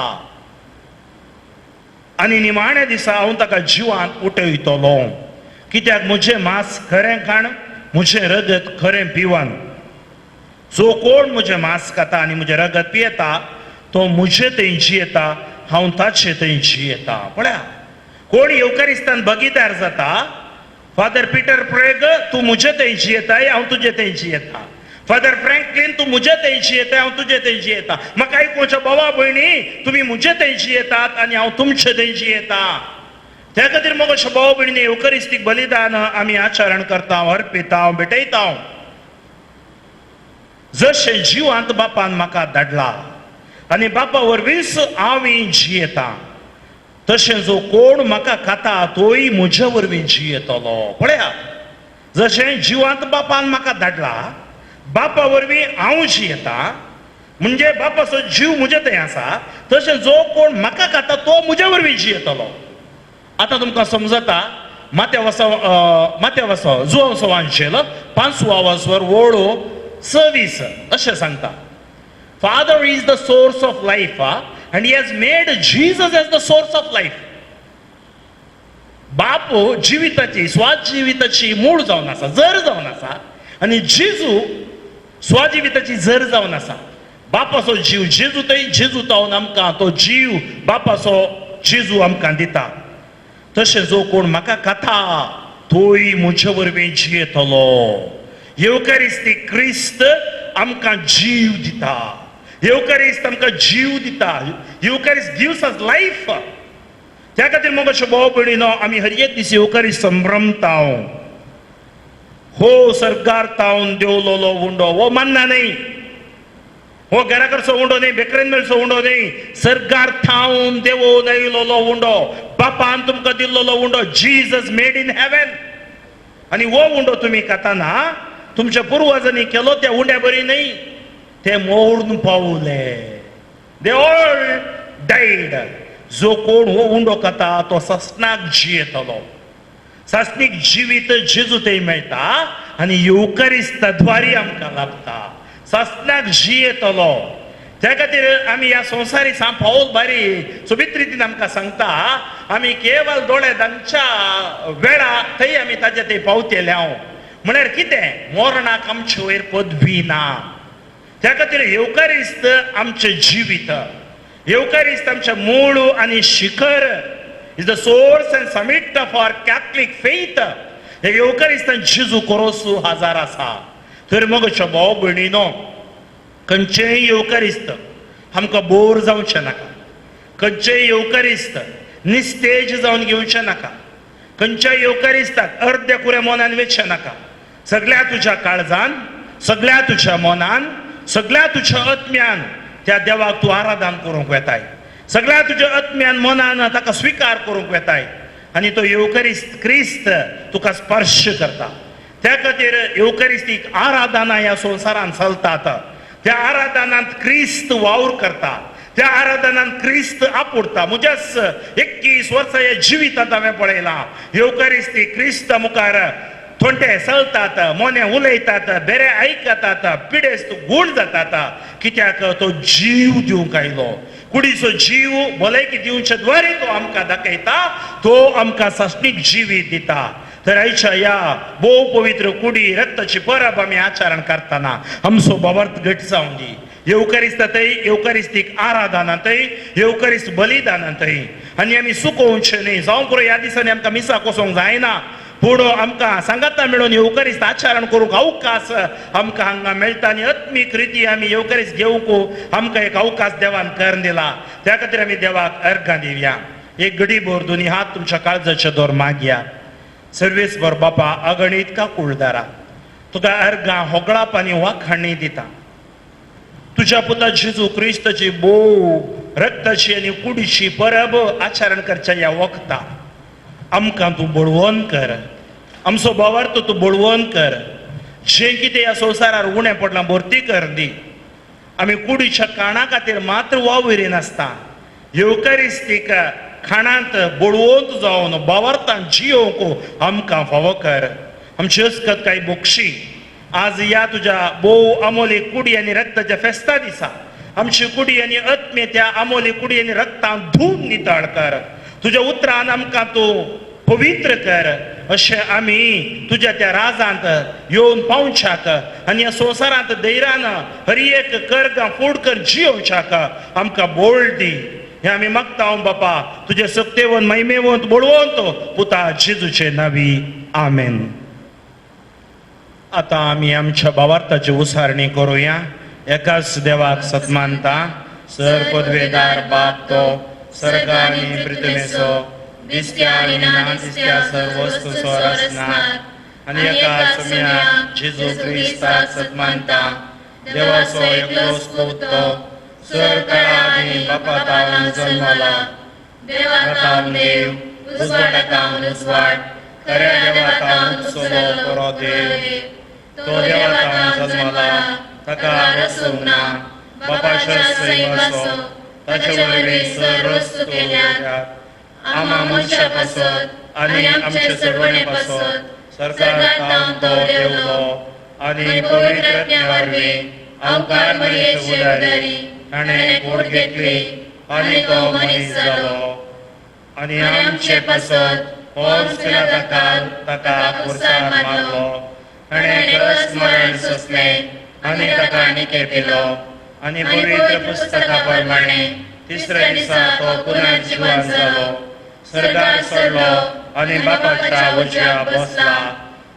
आनी निमाण्या दिसा हांव ताका जिवान उठयतलो, कित्याक म्हजें मांस खरें खाण, म्हजें रगत खरें पिवन. जो कोण म्हजें मांस खाता आनी म्हजें रगत पियेता तो म्हजे थंय जियेता, हांव ताचे थंय जियेता. पळया, कोण येवकारिस्तान भागीदार जाता, फादर पिटर प्रेग तूं म्हजे थंय जियेताय, हांव तुजे थंय जियेता. फादर फ्रँकलीन तूं म्हजे थंय जियेताय, हांव तुजे थंय जियेता. म्हाका आयकुच्या भावा भयणी, तुमी म्हजे थंय जियेतात आनी हांव तुमचे थंय जियेता. त्या खातीर मगो भाव भयणी, येवकरिस्तीक बलिदान आमी आचरण करता, अर्पिता, भेटयता. जशें जिवांत बापान म्हाका धाडला आनी बापा वरवींच हांव जियेता, तशें जो कोण म्हाका खाता तोय म्हजे वरवीं जियेतलो. पळया, जशें जिवांत बापान म्हाका धाडला, बापा वरवीं हांव जियेता, म्हणजे बापाचो जीव म्हजे थंय आसा, तशें जो कोण म्हाका खाता तो म्हजे वरवीं जियेतलो. आतां तुमकां समजता, मात्या वसो मात्या वसो जुवांव सवांशेल पांचवो वसवर वोळो 26 अशें सांगता, Father is the source of life and he has made Jesus as the source of life. बाप जिविताची, स्वाजिविताची मूळ जावन आसा, जर जावन आसा, आनी जेजू स्वाजिविताची जर जावन आसा. बापाचो जीव जेजू थंय, जेजू तावन आमकां तो जीव बापाचो जेजू आमकां दिता. तशें जो कोण म्हाका खाता तोय म्हजे वरवीं जियेतलो. येवकारिस्ती क्रिस्त आमकां जीव दिता. येवकारिस्त आमकां जीव दिता. Eucharist gives us life. त्या खातीर मगो भाव भयणीनो, आमी हर एक दीस येवकारिस्त संभ्रमता. हो सरकार तावन देवलोलो उंडो हो मान्ना न्ही, हो घराकडचो उंडो न्ही, बेकरेन मेळचो उंडो न्ही, सरकार थावन देवोन आयलोलो उंडो, बापान तुमकां दिल्लोलो उंडो, जीजस मेड इन हेवन. आनी हो उंडो तुमी खाताना तुमच्या पुर्वजांनी केलो त्या उंड्या बरी न्ही, ते मोडून पावले, they all died. जो कोण हो उंडो खाता तो ससनाक जियेतलो. सासणीक जिवीत जेजू थंय मेळटा आनी येवकारिस्ताद्वारी आमकां लाभता. सासणाक जियेतलो. त्या खातीर आमी ह्या संवसारी सांग पावल बारी सोबीत रितीन आमकां सांगता, आमी केवल दोळे धांच्या वेळा थंय आमी ताजे थंय पावतले. हांव म्हळ्यार कितें, मरणाक आमचे वयर पदवी ना. त्या खातीर येवकारिस्त आमचें जिवीत, येवकारिस्त आमचें मूळ आनी शिखर, is the source and summit of our Catholic faith. हे येवकारिस्तान जेजू कोरोसू हजार आसा. तर मगो भाव भयणीनो, खंयचेय येवकारिस्त आमकां बोर जावचें नाका, खंयचेय येवकारिस्त निस्तेज जावन घेवचें नाका, खंयच्याय येवकारिस्ताक अर्द्या कुऱ्या मनान वेचें नाका. सगळ्या तुज्या काळजान, सगळ्या तुज्या मनान, सगळ्या तुज्या आत्म्यान त्या देवाक तूं आराधन करूंक वेताय. सगळ्या तुज्या आत्म्यान मनान ताका स्विकार करूंक वेताय. आनी तो येवकरिस्त क्रिस्त तुका स्पर्श करता. त्या खातीर येवकरिस्तीक आराधना ह्या संवसारांत चलतात. त्या आराधनांत क्रिस्त वावर करता, त्या आराधनांत क्रिस्त आपुडता. म्हज्याच 21 वर्सां ह्या जिवितांत हांवें पळयलां, येवकरिस्ती क्रिस्त मुखार थोंटे चलतात, मोने उलयतात, बेरे आयकतात, पिडेस्त गूण जातात. कित्याक तो जीव दिवंक आयलो. कुडीचो जीव भलायकी दिवचे द्वारे तो आमकां दाखयता, तो आमकां सासणीक जिवीत दिता. तर आयच्या ह्या भोव पवित्र कुडी रक्ताची परब आमी आचरण करतना आमचो भावार्थ घट जावन दी. येवकरिस्तांतय, येवकरिस्तीक आराधनांतय, येवकरिस्त बलिदानांतय आनी आमी चुकोवचें न्ही. जावं पुरो ह्या दिसांनी आमकां मिसाक वचोंक जायना, पूण आमकां सांगाता मेळून येवकरिस्त आचरण करूंक अवकाश आमकां हांगा मेळटा आनी आत्मीक रिती आमी येवकरिस्त घेवंक आमकां एक अवकाश देवान करून दिला. त्या खातीर आमी देवाक अर्घां दिवया. एक घडी भर दोनी हात तुमच्या काळजाचे दोर मागया. सर्वेस्पर बापा, अगणीत काकुळदारा, तुका अर्घां होगळाप आनी वाखाणी दिता. तुज्या पुता जेजू क्रिस्ताची भोव रक्ताची आनी कुडीची परब आचरण करच्या ह्या वखता आमकां तूं बळवंत कर, आमचो भावार्थ तूं बळवंत कर. जें कितें ह्या संवसारार उणें पडलां भरती कर दी. आमी कुडीच्या काणा खातीर मात्र वावुरिनासता येवकरिस्तीक खाणांत बळवंत जावन भावार्थान जियोवंक आमकां फावो कर. आमची अस्कत काय बोक्षी आज ह्या तुज्या भोव आमोली कुडी आनी रक्ताच्या फेस्ता दिसा आमची कुडी आनी आत्मे त्या आमोली कुडी आनी रक्तान धुवन नितळ कर. तुज्या उतरान आमकां तूं पवित्र कर, अशें आमी तुज्या त्या राजांत येवन पावच्याक आनी ह्या संवसारांत धैर्यान हर एक करगां फूड कर जियोवच्याक आमकां बोळ दी. हें आमी मागता हांव बापा तुजे सक्तेवंत महिमेवंत बळवंत पुता जेजूचे नांवी, आमेन. आतां आमी आमच्या भावार्थाची उसारणी करुया. एकाच देवाक सतमानता, सर पदवेदार बाप तो सर्ग आनी पृथ्वीचो दिसत्या आनी ना दिसत्या सर्व वस्तूचो रचणार, आनी एका सुम्या जेजू क्रिस्ताक सतमानता, देवाचो एकलोच पूत तो सर काळा आनी बापा तावन जल्मला, देवा तावन देव, उजवाडा तावन उजवाड, खऱ्या देवा तावन उत्सलो खरो देव, तो देवा तावन जल्मला, ताका रसूंक ना, बापाच्या सैमाचो, ताचे वरवीं सर वस्तू केल्यात, आमा मनशा पासत आनी आमचे सर्वणे पासत सरकार तावन तो देवलो आनी पवित्र आत्म्या वरवीं आमकार मरियेचे उदारी ताणें पोट घेतली आनी तो मनीस जालो आनी आमचे पासत पोन्स पिलाताकाल ताका पुरसार मारलो, ताणें क्रस मरण सोंसलें आनी ताका निके पिलो आनी पवित्र पुस्तका प्रमाणे तिसऱ्या दिसा तो पुनर्जिवन जालो, स्वर्गार चडलो आनी बापाच्या उजव्या बसला,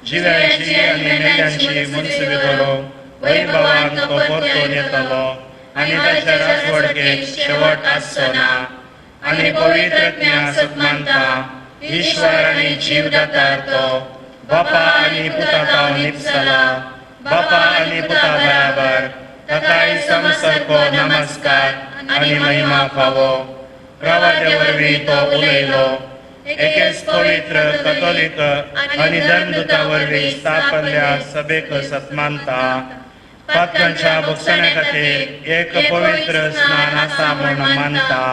जिव्यांची आनी मेल्यांची मनसुबी करूंक वैभवान तो परतून येतलो आनी ताच्या राजवडकेक शेवट आसचो ना. आनी पवित्र आत्म्या सतमानता, ईश्वर आनी जीवदातार तो बापा आनी पुता तावन निपसला, बापा आनी पुता बराबर ताकाय समसारको नमस्कार आनी महिमा फावो. प्रवाद्या वरवीं तो उलयलो, एकेच पवित्र कथोलीक आनी धर्मदूता वरवीं स्थापनल्या सभेक सत्मानता, पातकांच्या भोगसण्या खातीर एक पवित्र स्नान आसा म्हूण मानता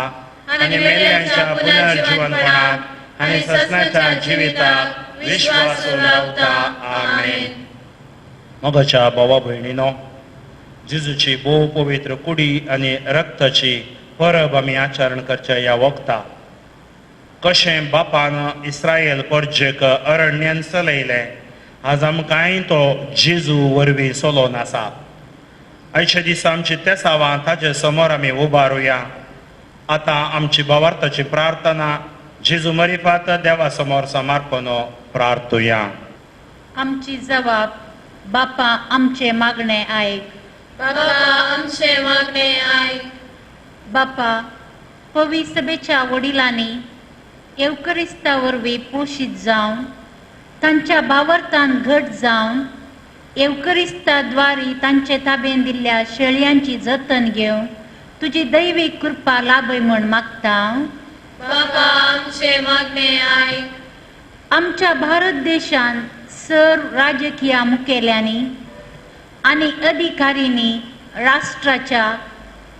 आनी मेल्ल्यांच्या पुनर्जिवनपणाक आनी ससनाच्या जिविताक विश्वास रावता. आमेन. मोगाच्या भावा भयणीनो, जेजूची भोव पवित्र कुडी आनी रक्ताची परब आमी आचरण करच्या ह्या वखता कशें बापान इस्रायल परजेक अरण्यान चलयलें, आज आमकांय तो जेजू वरवीं चलोवन आसा. आयच्या दिसा आमची तेसावां ताजे समोर आमी उबारुया. आतां आमची भावार्थाची प्रार्थना जेजू मरिफात देवा समोर समर्पण प्रार्थुया. आमची जबाब बापा आमचे मागणे आयक, बाबा आमचे मागणे आयक. बापा पवी सभेच्या वडिलांनी येवकरिस्ता वरवीं पोशीत जावन तांच्या भावार्थान घट जावन येवकरिस्ता द्वारी तांचे ताबेन दिल्ल्या शेळयांची जतन घेवन तुजी दैवीक कृपा लाभय म्हूण मागता. बापा आमचे मागणे आयक. आमच्या भारत देशांत सर्व राजकीय मुखेल्यांनी आनी अधिकाऱ्यांनी राष्ट्राच्या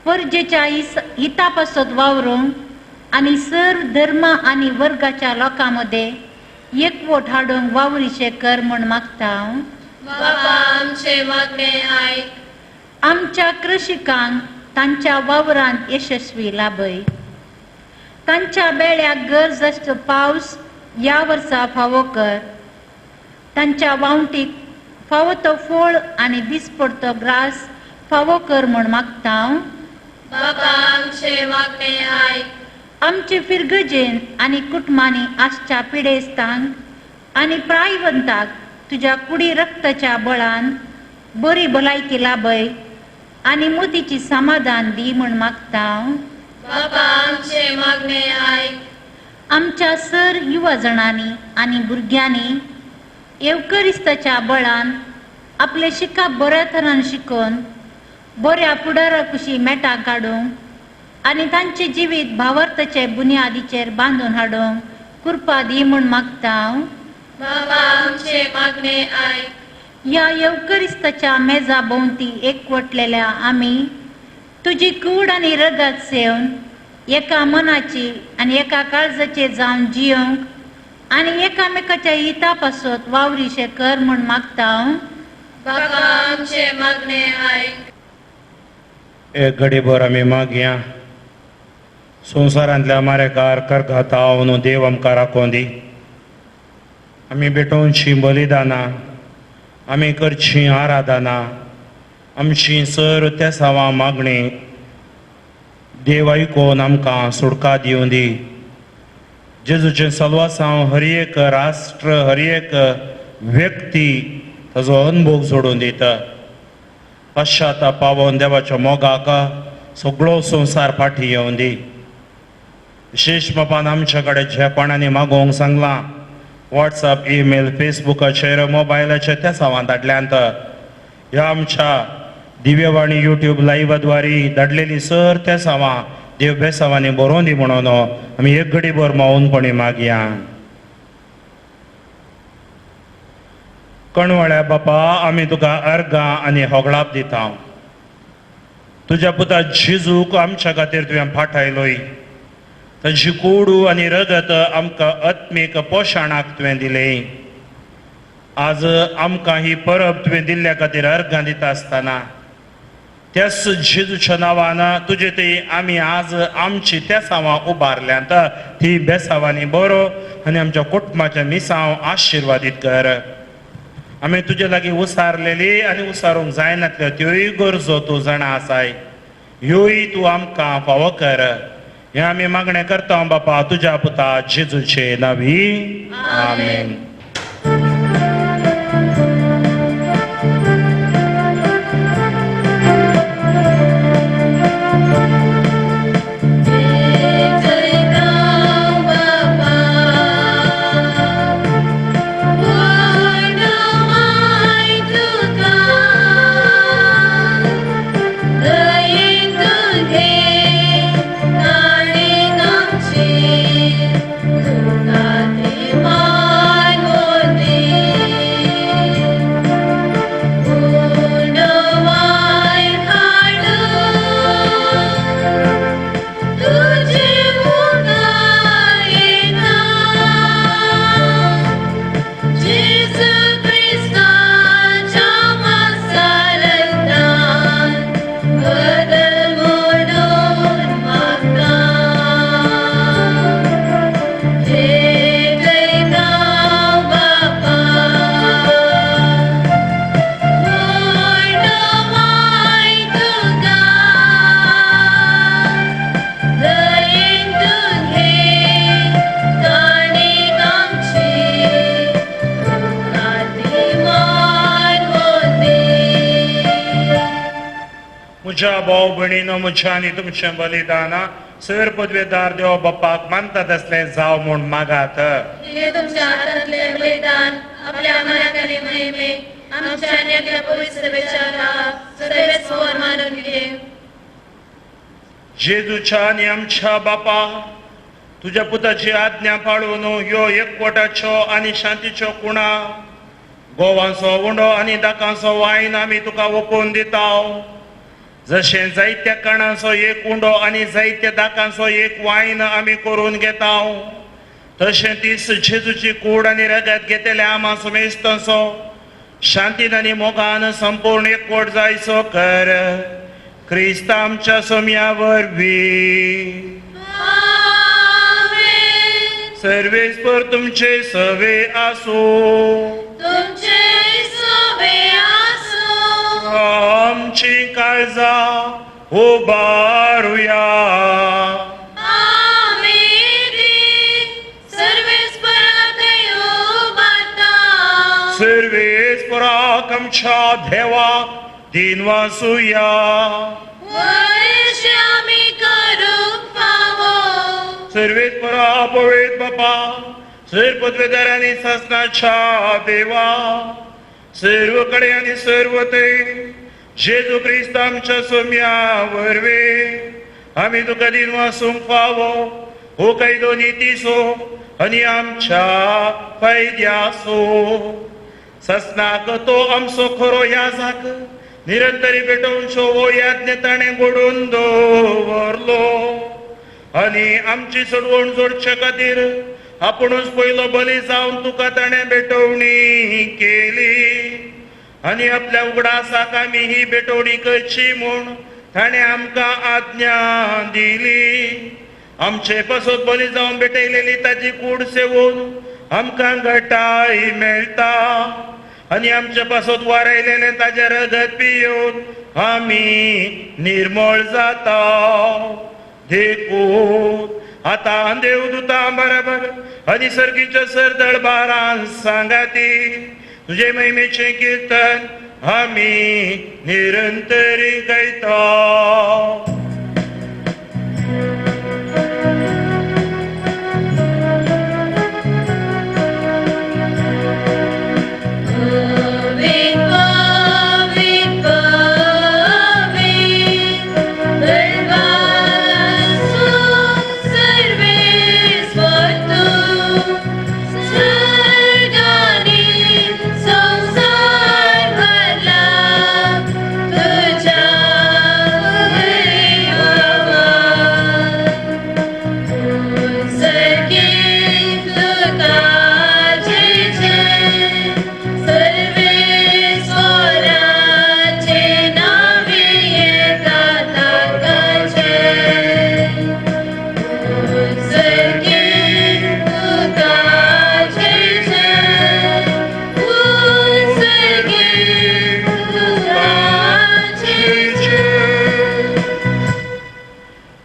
परजेच्या हिता पासत वावरूंक आनी सर्व धर्म आनी वर्गाच्या लोकां मदें एकवट हाडूंक वावरीचें कर म्हूण मागता हांव. बापा आमचे मागणे आयक. आमच्या कृषिकांक तांच्या वावरांत यशस्वी लाभय. तांच्या बेळ्याक गरज आसचो पावस ह्या वर्सा फावो कर. तांच्या वावटीक फावो तो फळ आनी दिसपडतो ग्रास फावो कर म्हूण मागता हांव. बापा आमचे मागणे आयक. आमचे फिरगजेन आनी कुटुंबांनी आसच्या पिडेस्तांक आनी प्रायवंताक तुज्या कुडी रक्ताच्या बळान बरी भलायकी लाभय आनी मोतीची समाधान दी म्हूण मागता हांव. बापा आमचे मागणे आयक. आमच्या सर युवा जाणांनी आनी भुरग्यांनी येवकरिस्ताच्या बळान आपलें शिकप बऱ्या तरान शिकोवन बऱ्या फुडारा कुशी मेटां काडूंक आनी तांचें जिवीत भावार्थाचे बुन्यादीचेर बांदून हाडूंक कृपा दी म्हूण मागता हांव. बाबा आमचे मागणे आयक. ह्या येवकरिस्ताच्या मेजा भोंवती एकवटलेल्या आमी तुजी कूड आनी रगत सेवन एका मनाची आनी एका काळजाचे जावन जियोंक आनी एकामेकाच्या हिता पासत वावरीशें कर म्हूण मागता हांव. बाबा आमचे मागणे आयक. एक घडीभर आमी मागया. संवसारांतल्या मारेकार करघाताव न्हू देव आमकां राखोवन दी. आमी भेटोवची बलिदानां, आमी करची आराधना, आमची सर तेसावां मागणी देव आयकून आमकां सुटका दिवं दी. जेजूचें सलवासांव हर एक राष्ट्र, हर एक व्यक्ती ताजो अनुभव जोडून दिता. पश्चाताप पावोवन देवाच्या मोगाक सगळो संवसार फाटी येवन दी. विशेश बापान आमच्या कडेन ज्या कोणांनी मागोवंक सांगलां वॉट्सएप, ईमेल, फेसबुकाचेर, मोबायलाचेर त्या सावान धाडल्यांत. ह्या आमच्या दिव्यवाणी युट्यूब लायव्हाद्वारी धाडलेली सर त्या सावां देव बेसावांनी बरोवन दी म्हणून आमी एक घडीभर मौनपणी मागया. कणवळ्या बापा, आमी तुका अर्गां आनी होगळाप दिता. तुज्या पुता जेजूक आमच्या खातीर तुवें फाटायलोय. ताजी कोडू आनी रगत आमकां आत्मीक पोशणाक तुवें दिलें. आज आमकां ही परब तुवें दिल्ल्या खातीर अर्गां दिता आसतना त्याच जेजूच्या नांवान तुजे ती आमी आज आमची तेसावां उबारल्यांत ती बेसावांनी बरो आनी आमच्या कुटुंबाच्या मिसांव आशिर्वादीत कर. आमी तुजे लागीं उसारलेली आनी उसारूंक जायनातल्यो त्योय गरजो तूं जाणा आसाय, ह्योय तूं आमकां फावो कर. हें आमी मागणें करता बापा तुज्या पुता जेजूचे नांवी, आमेन. म्हज्या भाव भयणीनो, म्हज्या आनी तुमचें बलिदान सर पदवेदार देव बापाक मानतात असलें जावं म्हूण मागात. हे तुमच्या हातांतलें बलिदान आपल्या मनाक आनी महिमे आमच्या आनी आपल्या पवित्र सभेच्या नांवाक सर्वेस्पर मानून घे. जेजूच्या आनी आमच्या बापा तुज्या पुताची आज्ञा पाळून ह्यो एकवटाच्यो आनी शांतीच्यो कुणा गोवांचो उंडो आनी दाकांचो वायन आमी तुका ओपून दिता. जशें जायत्या कणांचो एक उंडो आनी जायत्या दाकांचो एक वायन आमी करून घेता, तशें तीस जेजूची कूड आनी रगत घेतल्या आमा सुमेस्तांचो शांतीन आनी मोगान संपूर्ण एकवट जायचो कर क्रिस्त आमच्या सोम्या वरवीं. सर्वेस्पर तुमचे सवे आसूं. तुमचे सवे आसूं. आमची काळजा उबारुया. आमी ती सर्वेस्परा थंय उबारता. सर्वेस्पराक आमच्या देवाक दिनवासुया. वरशी आमी करूंक फावो. सर्वेस्परा पवित्र बापा, सर पदवेदार आनी सासनाच्या देवा, सर्व कडे आनी सर्व ते जेजू क्रिस्त आमच्या सोम्या वरवीं आमी तुका दिनवासूंक फावो हो कायदो नितीसो आनी आमच्या फायद्यासो. ससनाक तो आमचो खरो याजाक निरंतरी पेटोवचो हो याज्ञ ताणें घडोवन दवरलो आनी आमची सोडवण जोडचे खातीर आपुणूच पयलो बली जावन तुका ताणें भेटवणी केली आनी आपल्या उगडासाक आमी ही भेटवणी करची म्हूण ताणें आमकां आज्ञा दिली. आमचे पासत बली जावन भेटयलेली ताची कूड सेवून आमकां घटाय मेळटा आनी आमचे पासत वारयलेलें ताजें रगत पियोवन आमी निर्मळ जाता. देखून आतां देवदूतां बराबर आनी सर्गीच्या सरदळबारान सांगाती तुजे महिमेचें किर्तन आमी निरंतरी गायता.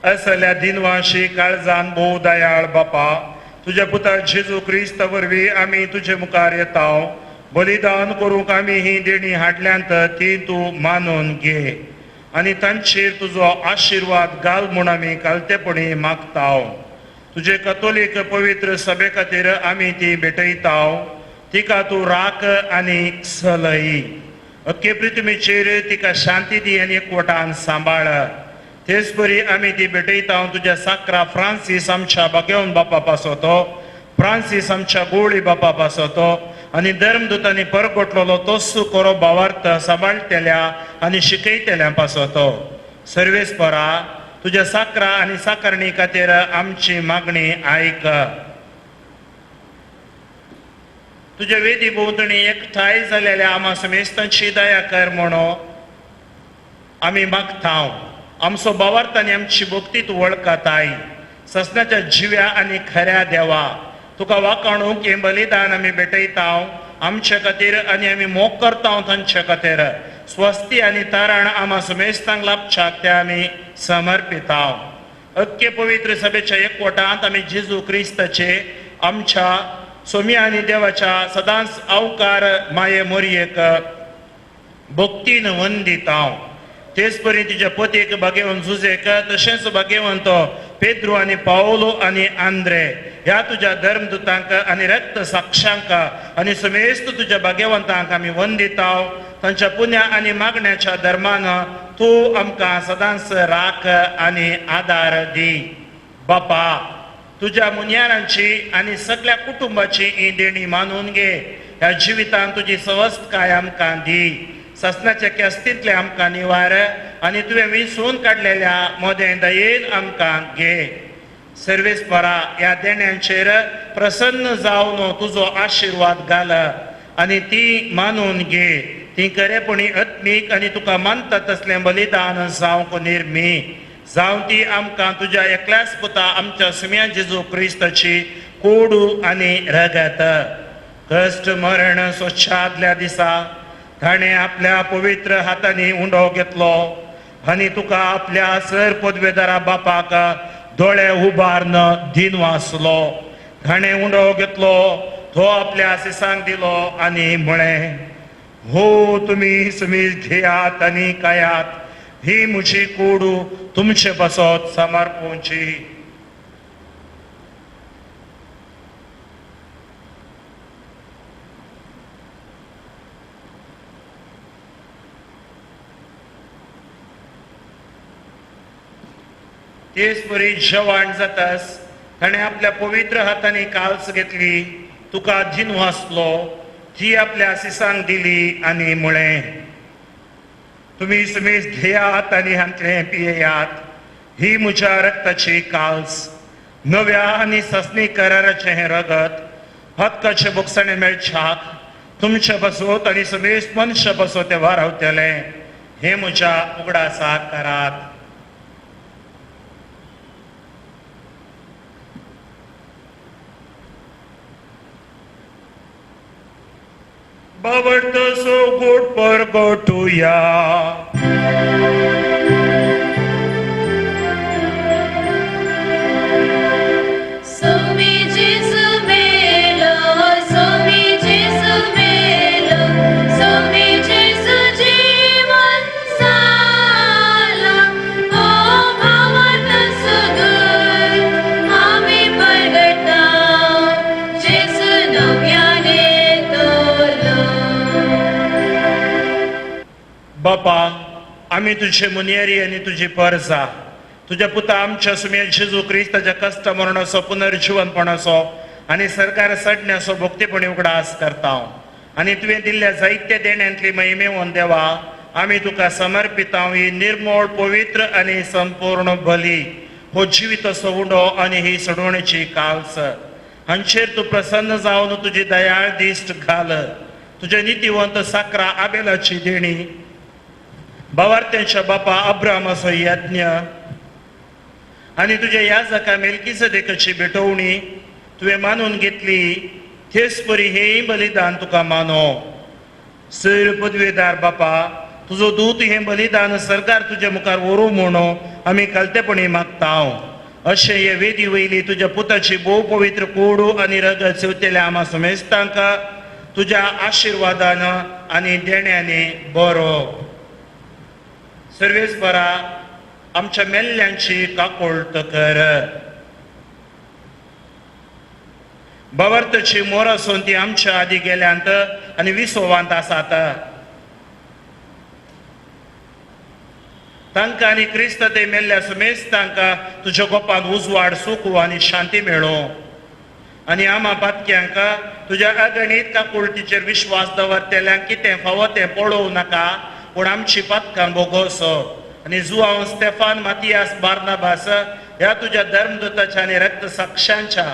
असल्या दिनवाशी काळजान भोव दयाळ बापा, तुज्या पुता जेजू क्रिस्त वरवीं आमी तुजे मुखार येता. बलिदान करूंक आमी ही देणी हाडल्यांत ती तूं मानून घे आनी तांचेर तुजो आशिर्वाद घाल म्हूण आमी कालतेपणी मागता. तुजे कतोलीक पवित्र सभे खातीर आमी ती भेटयता, तिका तूं राख आनी सलय. अख्खे पृथ्वीचेर तिका शांती दी आनी एकवटान सांबाळ. तेच परी आमी ती भेटयता तुज्या साक्रा फ्रांसीस आमच्या बागेवन बापा पासतो, फ्रांसीस आमच्या गोळी बापा पासतो आनी धर्मदूतांनी परगटलेलो तोच कोरो भावार्थ सांबाळटेल्या आनी शिकयतेल्या पासतो. सर्वेस्परा तुज्या साक्रा आनी साकारणी खातीर आमची मागणी आयक. तुज्या वेदी भोंवतणी एकठांय जालेल्या आमा समेस्तांची दया कर म्हणून आमी मागता. आमचो भावार्थ आनी आमची भक्ती तूं वळखताय. ससनाच्या जिव्या आनी खऱ्या देवा, तुका वाखाणूंक हें बलिदान आमी भेटयता आमचे खातीर आनी आमी मोग करता तांचे खातीर. स्वस्ती आनी तारण आमा सुमेस्तांक लाभच्याक ते आमी समर्पिता. अख्खे पवित्र सभेच्या एकवटांत आमी जेजू क्रिस्ताचे आमच्या सोम्या आनी देवाच्या सदांच अवकार माये मोरयेक भक्तीन वंदिता. तेच परी तिच्या पतीक भागेवन जुजेक तशेंच भागेवंत पेद्रू आनी पावलो आनी आंद्रे ह्या तुज्या धर्मदूतांक आनी रक्त साक्षांक आनी समेस्त तुज्या भाग्यवंतांक आमी वंदिता. तांच्या पुण्या आनी मागण्याच्या धर्मान तूं आमकां सदांच राख आनी आदार दी. बापा, तुज्या मुन्यारांची आनी सगळ्या कुटुंबाची ही देणी मानून घे. ह्या जिवितान तुजी सवस्तकाय आमकां दी. ससनाच्या केस्तींतले आमकां निवार आनी तुवें विसून काडलेल्या मोदें दयेन आमकां घे. सर्वेस्परा ह्या देण्यांचेर प्रसन्न जावन तुजो आशिर्वाद घाल आनी ती मानून घे. ती खरेपणी आत्मीक आनी तुका मानता तसलें बलिदान जावंक निर्मी जावं ती आमकां तुज्या एकल्याच पुता आमच्या सुम्या जेजू क्रिस्ताची कोडू आनी रगत. कश्ट मरण सोच्छादल्या दिसा ताणें आपल्या पवित्र हातांनी उंडो घेतलो आनी तुका आपल्या सर पदवेदारा बापाक दोळे उबारून दिन वाचलो. ताणें उंडो घेतलो, तो आपल्या सिसांक दिलो आनी म्हळें, हो तुमी सुमीस घेयात आनी खायात, ही म्हजी कोडू तुमचे पासत समर्पूंची. तेच परी जेवण जातास ताणें आपल्या पवित्र हातांनी काल्स घेतली, तुका दिन वाचलो, ती आपल्या सिसांक दिली आनी म्हळें, तुमी सुमीस घेयात आनी हांतलें पियेयात, ही म्हज्या रक्ताची काल्स, नव्या आनी ससनी कराराचें हें रगत, हक्काचे बोगसणें मेळच्याक तुमचे पासत आनी समेस्त मनशा पासत तें वारावतलें. हें म्हज्या उगडासाक करात. बाबडतो गोड परगटुया. सोमी जेजू मेलो, सोमी जेजू मेलो, सोमी जेजू जीवन जाला. हो भावार्थ सुगूर आमी परगटा, जेजू नव्याने तोलो. बापा, आमी तुझे मुनियरी आनी तुजी परजा, तुज्या पुता आमच्या सुम्या जेजू क्रिस्ताच्या कश्ट मरणाचो पुनर्जिवनपणाचो आनी सरकार सडण्याचो भक्तीपणी उगडास करता आनी तुवें दिल्ल्या जायत्या देण्यांतली महिमेवन देवा आमी तुका समर्पितांव ही निर्मोळ पवित्र आनी संपूर्ण बली, हो जिविताचो उंडो आनी ही सोडवणेची काल्स हांचेर तूं प्रसन्न जावन तुजी दयाळ दिश्ट घाल. तुज्या नितीवंत साकरा आबेलाची देणी, बावार्थ्यांच्या बापा अब्रामाचो यज्ञ आनी तुज्या याजका मेलकीसदेकाची भेटवणी तुवें मानून घेतली, तेच परी हेंय बलिदान तुका मानो. सैर पदवेदार बापा, तुजो दूत हें बलिदान सरकार तुज्या मुखार व्हरूं म्हणून आमी खालतेपणी मागता. अशें हे वेदी वयली तुज्या पुताची भोव पवित्र कोडू आनी रगत सेवतेल्या आमा समेस्तांक तुज्या आशिर्वादान आनी देण्यांनी बरो. सर्वेस्परा आमच्या मेल्ल्यांची काकोळट कर. बावर्तची मोर आसून ती आमच्या आदी गेल्यांत आनी विसोवांत आसात. तांकां आनी क्रिस्त ते मेल्ल्या सुमेस तांकां तुज्या गोपांत उजवाड, सुख आनी शांती मेळो. आनी आमा पातक्यांक तुज्या अगणीत काकुळटीचेर विश्वास दवरतल्यांक कितें फावो तें पळोवं नाका, पूण आमची पातकां भोगोसो. आनी जुआंव, स्टेफान, मातियास, बार्नाबास ह्या तुज्या धर्मदूताच्या आनी रक्त साक्षांच्या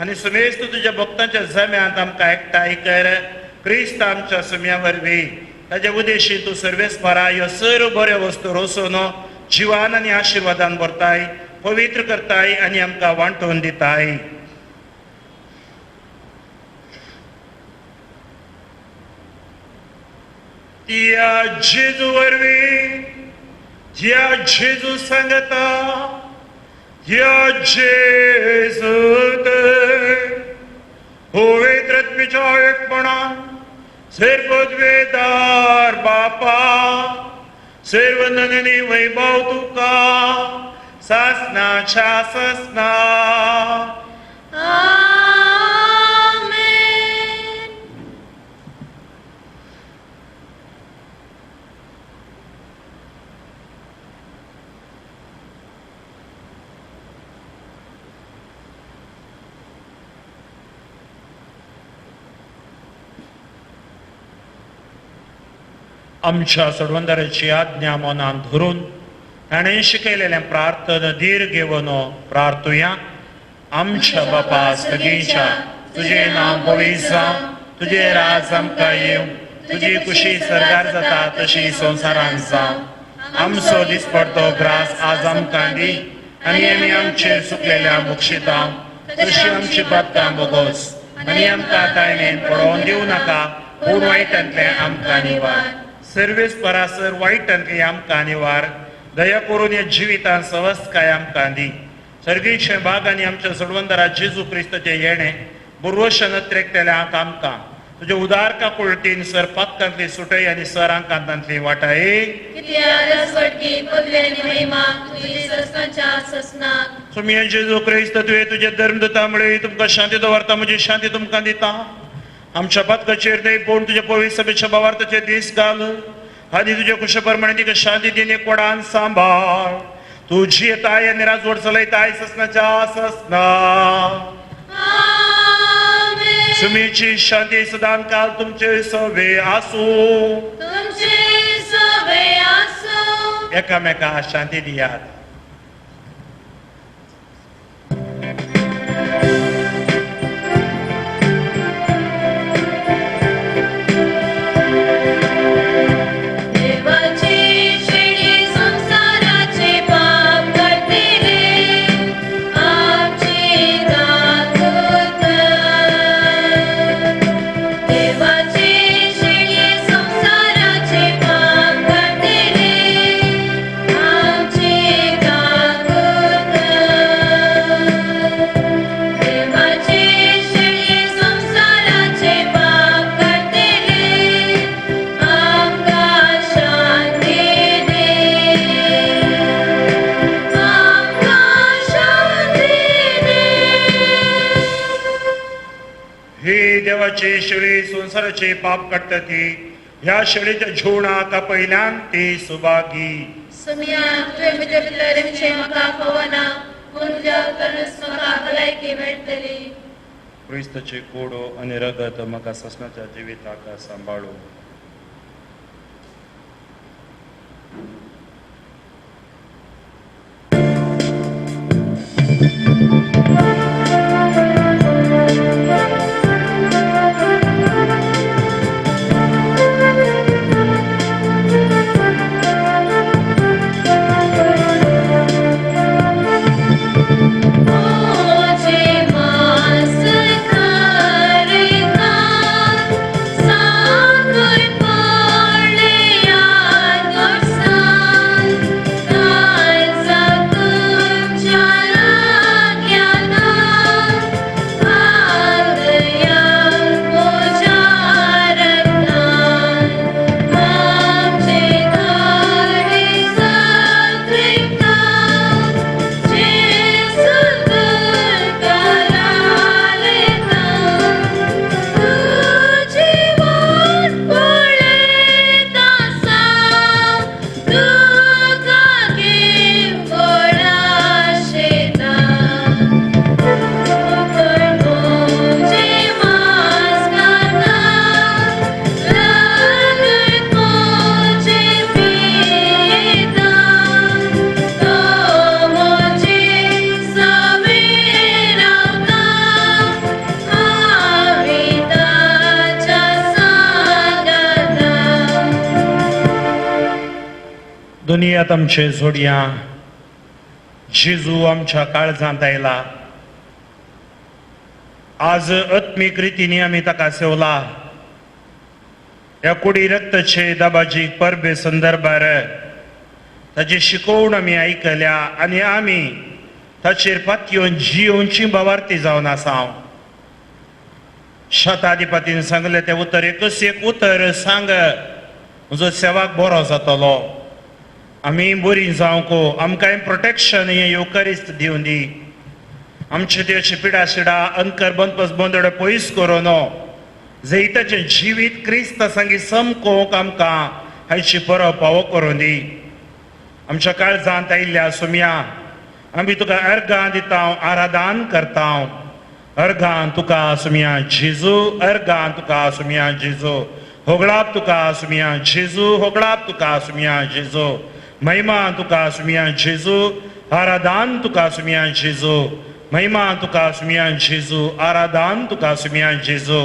आनी सुमेस्त तुज्या भक्तांच्या जम्यांत आमकां एकठांय कर. क्रिस्त आमच्या सुम्या वरवीं ताज्या उदेशी तूं सर्वेस्परा ह्यो सर्व बऱ्यो वस्तू रोसून जिवान आनी आशिर्वादान भरताय, पवित्र करताय आनी आमकां वांटून दिताय. त्या जेजू वरवीं, ज्या जेजू सांगता, ह्या जेजूत पवित्र आत्म्याच्या एकपणान सर्वद्वेदार बापा सर्वननी वैभव तुका सासनाच्या सासना. आमेन. आमच्या सोडवंदाराची आज्ञा मनान धरून ताणें शिकयलेलें प्रार्थना धीर घेवन प्रार्थुया. आमच्या बापा सगळींच्या तुजें नांव पवित्र जावं, तुजें राज आमकां येवं, तुजी कुशी सरकार जाता तशी संवसारांत जावं. आमचो दिसपडतो ग्रास आज आमकां दी आनी आमी आमचेर चुकलेल्या मुक्षितां तशी आमची बातकां बोगोस आनी आमकां ताळणेन पडोवन दिवं नाका, पूण वायटांतलें आमकां निवार. सर्वेस परासर वायटांतलें आमकां निवार. दया करून ह्या जिवितान सवस्तकाय आमकां दी. सर्गीचे भाग आनी आमच्या सोडवंदरा जेजू क्रिस्ताचें येणें बुरवशन त्रेकतेल्यांक आमकां तुज्या उदार काकुळटीन सर पातकांतली सुटय आनी सर आंकांतांतली वाटाय. सुमिया जेजू क्रिस्त तुवें तुज्या धर्मदूता मुळे तुमकां शांती दवरता, म्हजी शांती तुमकां दिता. आमच्या पातकाचेर न्हय पूण तुज्या पवित्र सभेच्या भावार्थाचे दीस घाल आनी तुज्या कुशे प्रमाणे तिका शांती दिन एकवटान सांबाळ. तुजी येताय आनी राजवट चलयताय ससनाच्या ससना. सुमीची शांती सदां काल तुमचे सवे आसूं. तुमचे सवे आसूं. एकामेका शांती दियात. देवाची शेळी संवसाराचे पाप काडटा ती ह्या शेळीच्या जेवणाक पयल्यान ती सुभागी. सुमिया तुवें म्हजे भितर येवचें म्हाका फावना, पूण तुज्या उतरानूच म्हाका भलायकी मेळटली. क्रिस्ताचे कोडो आनी रगत म्हाका ससनाच्या जिविताक सांबाळू. दुनियात आमचे जोडया जेजू आमच्या काळजांत आयला. आज आत्मीक रितीनी आमी ताका सेवला. ह्या कुडी रक्तचे दाबाजी परबे संदर्भार ताची शिकोवण आमी आयकल्या आनी आमी ताचेर पातयेवन जियोवची भावार्थी जावन आसा. शताधिपतीन सांगलें तें उतर एकच एक उतर सांग, म्हजो सेवाक बरो जातलो. आमी बरी जावंक आमकांय प्रोटेक्शन हें येवकरिस्त दिवन दी. आमचे देश पिडा शिडा अंकर बंदपस बंदड पयस करून जैताचें जिवीत क्रिस्त सांगी समकोवंक आमकां हाची परब पावो करून दी. आमच्या काळजांत आयिल्ल्या सुमया आमी तुका अर्गां दिता, आराधन करता. अर्गां तुका सुमया जेजू, अर्गां तुका सुमया जेजू, होगळाप तुका सुमिया जेजू, होगळाप तुका सुमिया जेजू, महिमा तुका सुमिया जेजू, आराधान तुका सुमिया जेजू, महिमा तुका सुमिया जेजू, आराधान तुका सुमिया जेजू,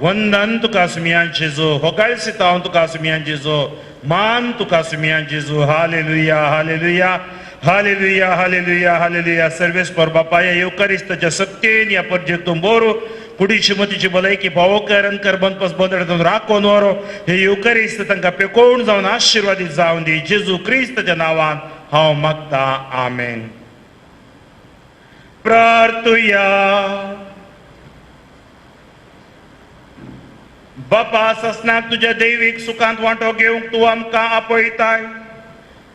वंदन तुका सुमिया जेजू, होगाळ सितांव तुका सुमिया जेजू, मान तुका सुमिया जेजू. Hallelujah, hallelujah, hallelujah, hallelujah, hallelujah. सर्वेस्पर बापा, ह्या येवकारिस्ताच्या सक्तेन ह्या परजेक तूं बोरो कुडीची मतीची भलायकी पावोकर अनकर बंदपस बंद राखोन व्हरो. हे येवकारिस्त तांकां पेकोवन जावन आशिर्वादीत जावन दी. जेजू क्रिस्ताच्या नांवान हांव मागता, आमेन. प्रार्थुया. बापा, ससनाक तुज्या दैवीक सुखांत वांटो घेवंक तूं आमकां आपयताय.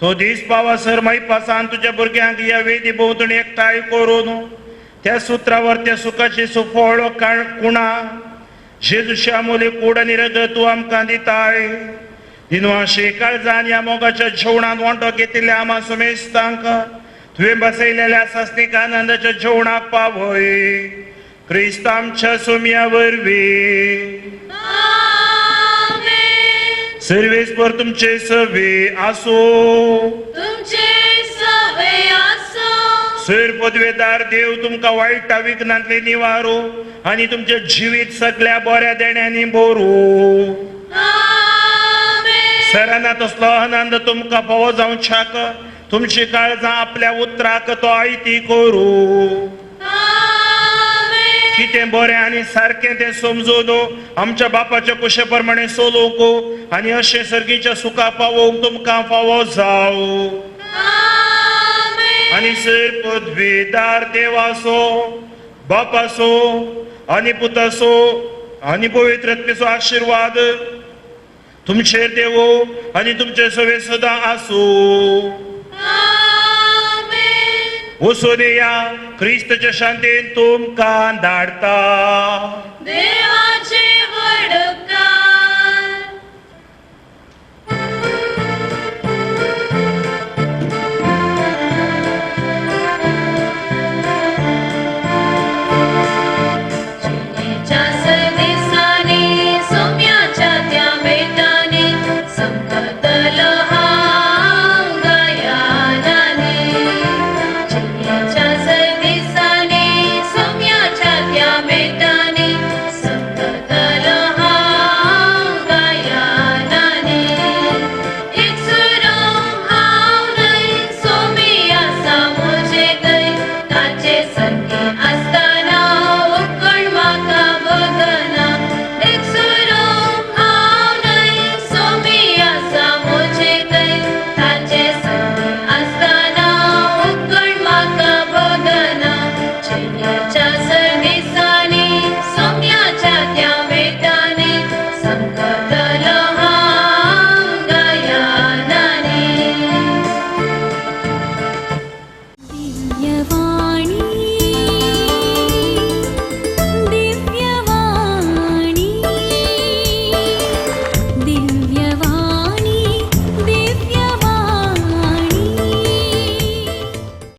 तो दीस पावासर मैपासान तुज्या भुरग्यांक ह्या वेदी भोंवतणी एकठांय करून त्या सुत्रावर त्या सुखाची सुफळ कुणा जेजूच्या मोली कूड आनी रगत तूं आमकां दिताय. दिनवाशी काळजान ह्या मोगाच्या जेवणांत वांटो घेतिल्ल्या आमा सुमेस्तांक तुवें बसयलेल्या सासणीक आनंदाच्या जेवणाक पावय. क्रिस्त आमच्या सुम्या वरवीं. सर्वेस्पर तुमचे सवे आसो. तुमचे सवे आसो. सर पदवेदार देव तुमकां वायटा विघ्नांतले निवारो आनी तुमचें जिवीत सगळ्या बऱ्या देण्यांनी भरू. सराना तसलो आनंद तुमकां फावो जावच्याक तुमची काळजां आपल्या उतराक तो आयती करू. कितें बरें आनी सारकें तें समजून आमच्या बापाच्या कुशे प्रमाणे सोलोवंक आनी अशें सर्गीच्या सुखा पावोवंक तुमकां फावो जावं. आनी सर पदवीदार देवाचो, बापाचो आनी पुताचो आनी पवित्र आत्म्याचो आशिर्वाद तुमचेर देवो आनी तुमचे सवे सदां आसूं. वचून या, क्रिस्तच्या शांतीन तुमकां धाडता. देवाचे व्हड उपकार. जिणेच्या दिसांनी सोम्याच्या त्या बेटांनी संकतलो हांव गायनांनी. जिणेच्या दिसांनी सोम्याच्या त्या बेटांनी संकतलो हांव गायनांनी. एकसुरो हांव न्हय, सोमी आसा म्हजे थंय, ताचे संगी आसतना उपकण म्हाका बगना. एकसुरो हांव न्हय, सोमी आसा म्हजे थंय, ताचे संगी आसतना उपकण म्हाका बगना. जिणेच्या दिसांनी सोम्याच्या त्या बेटांनी संकतलो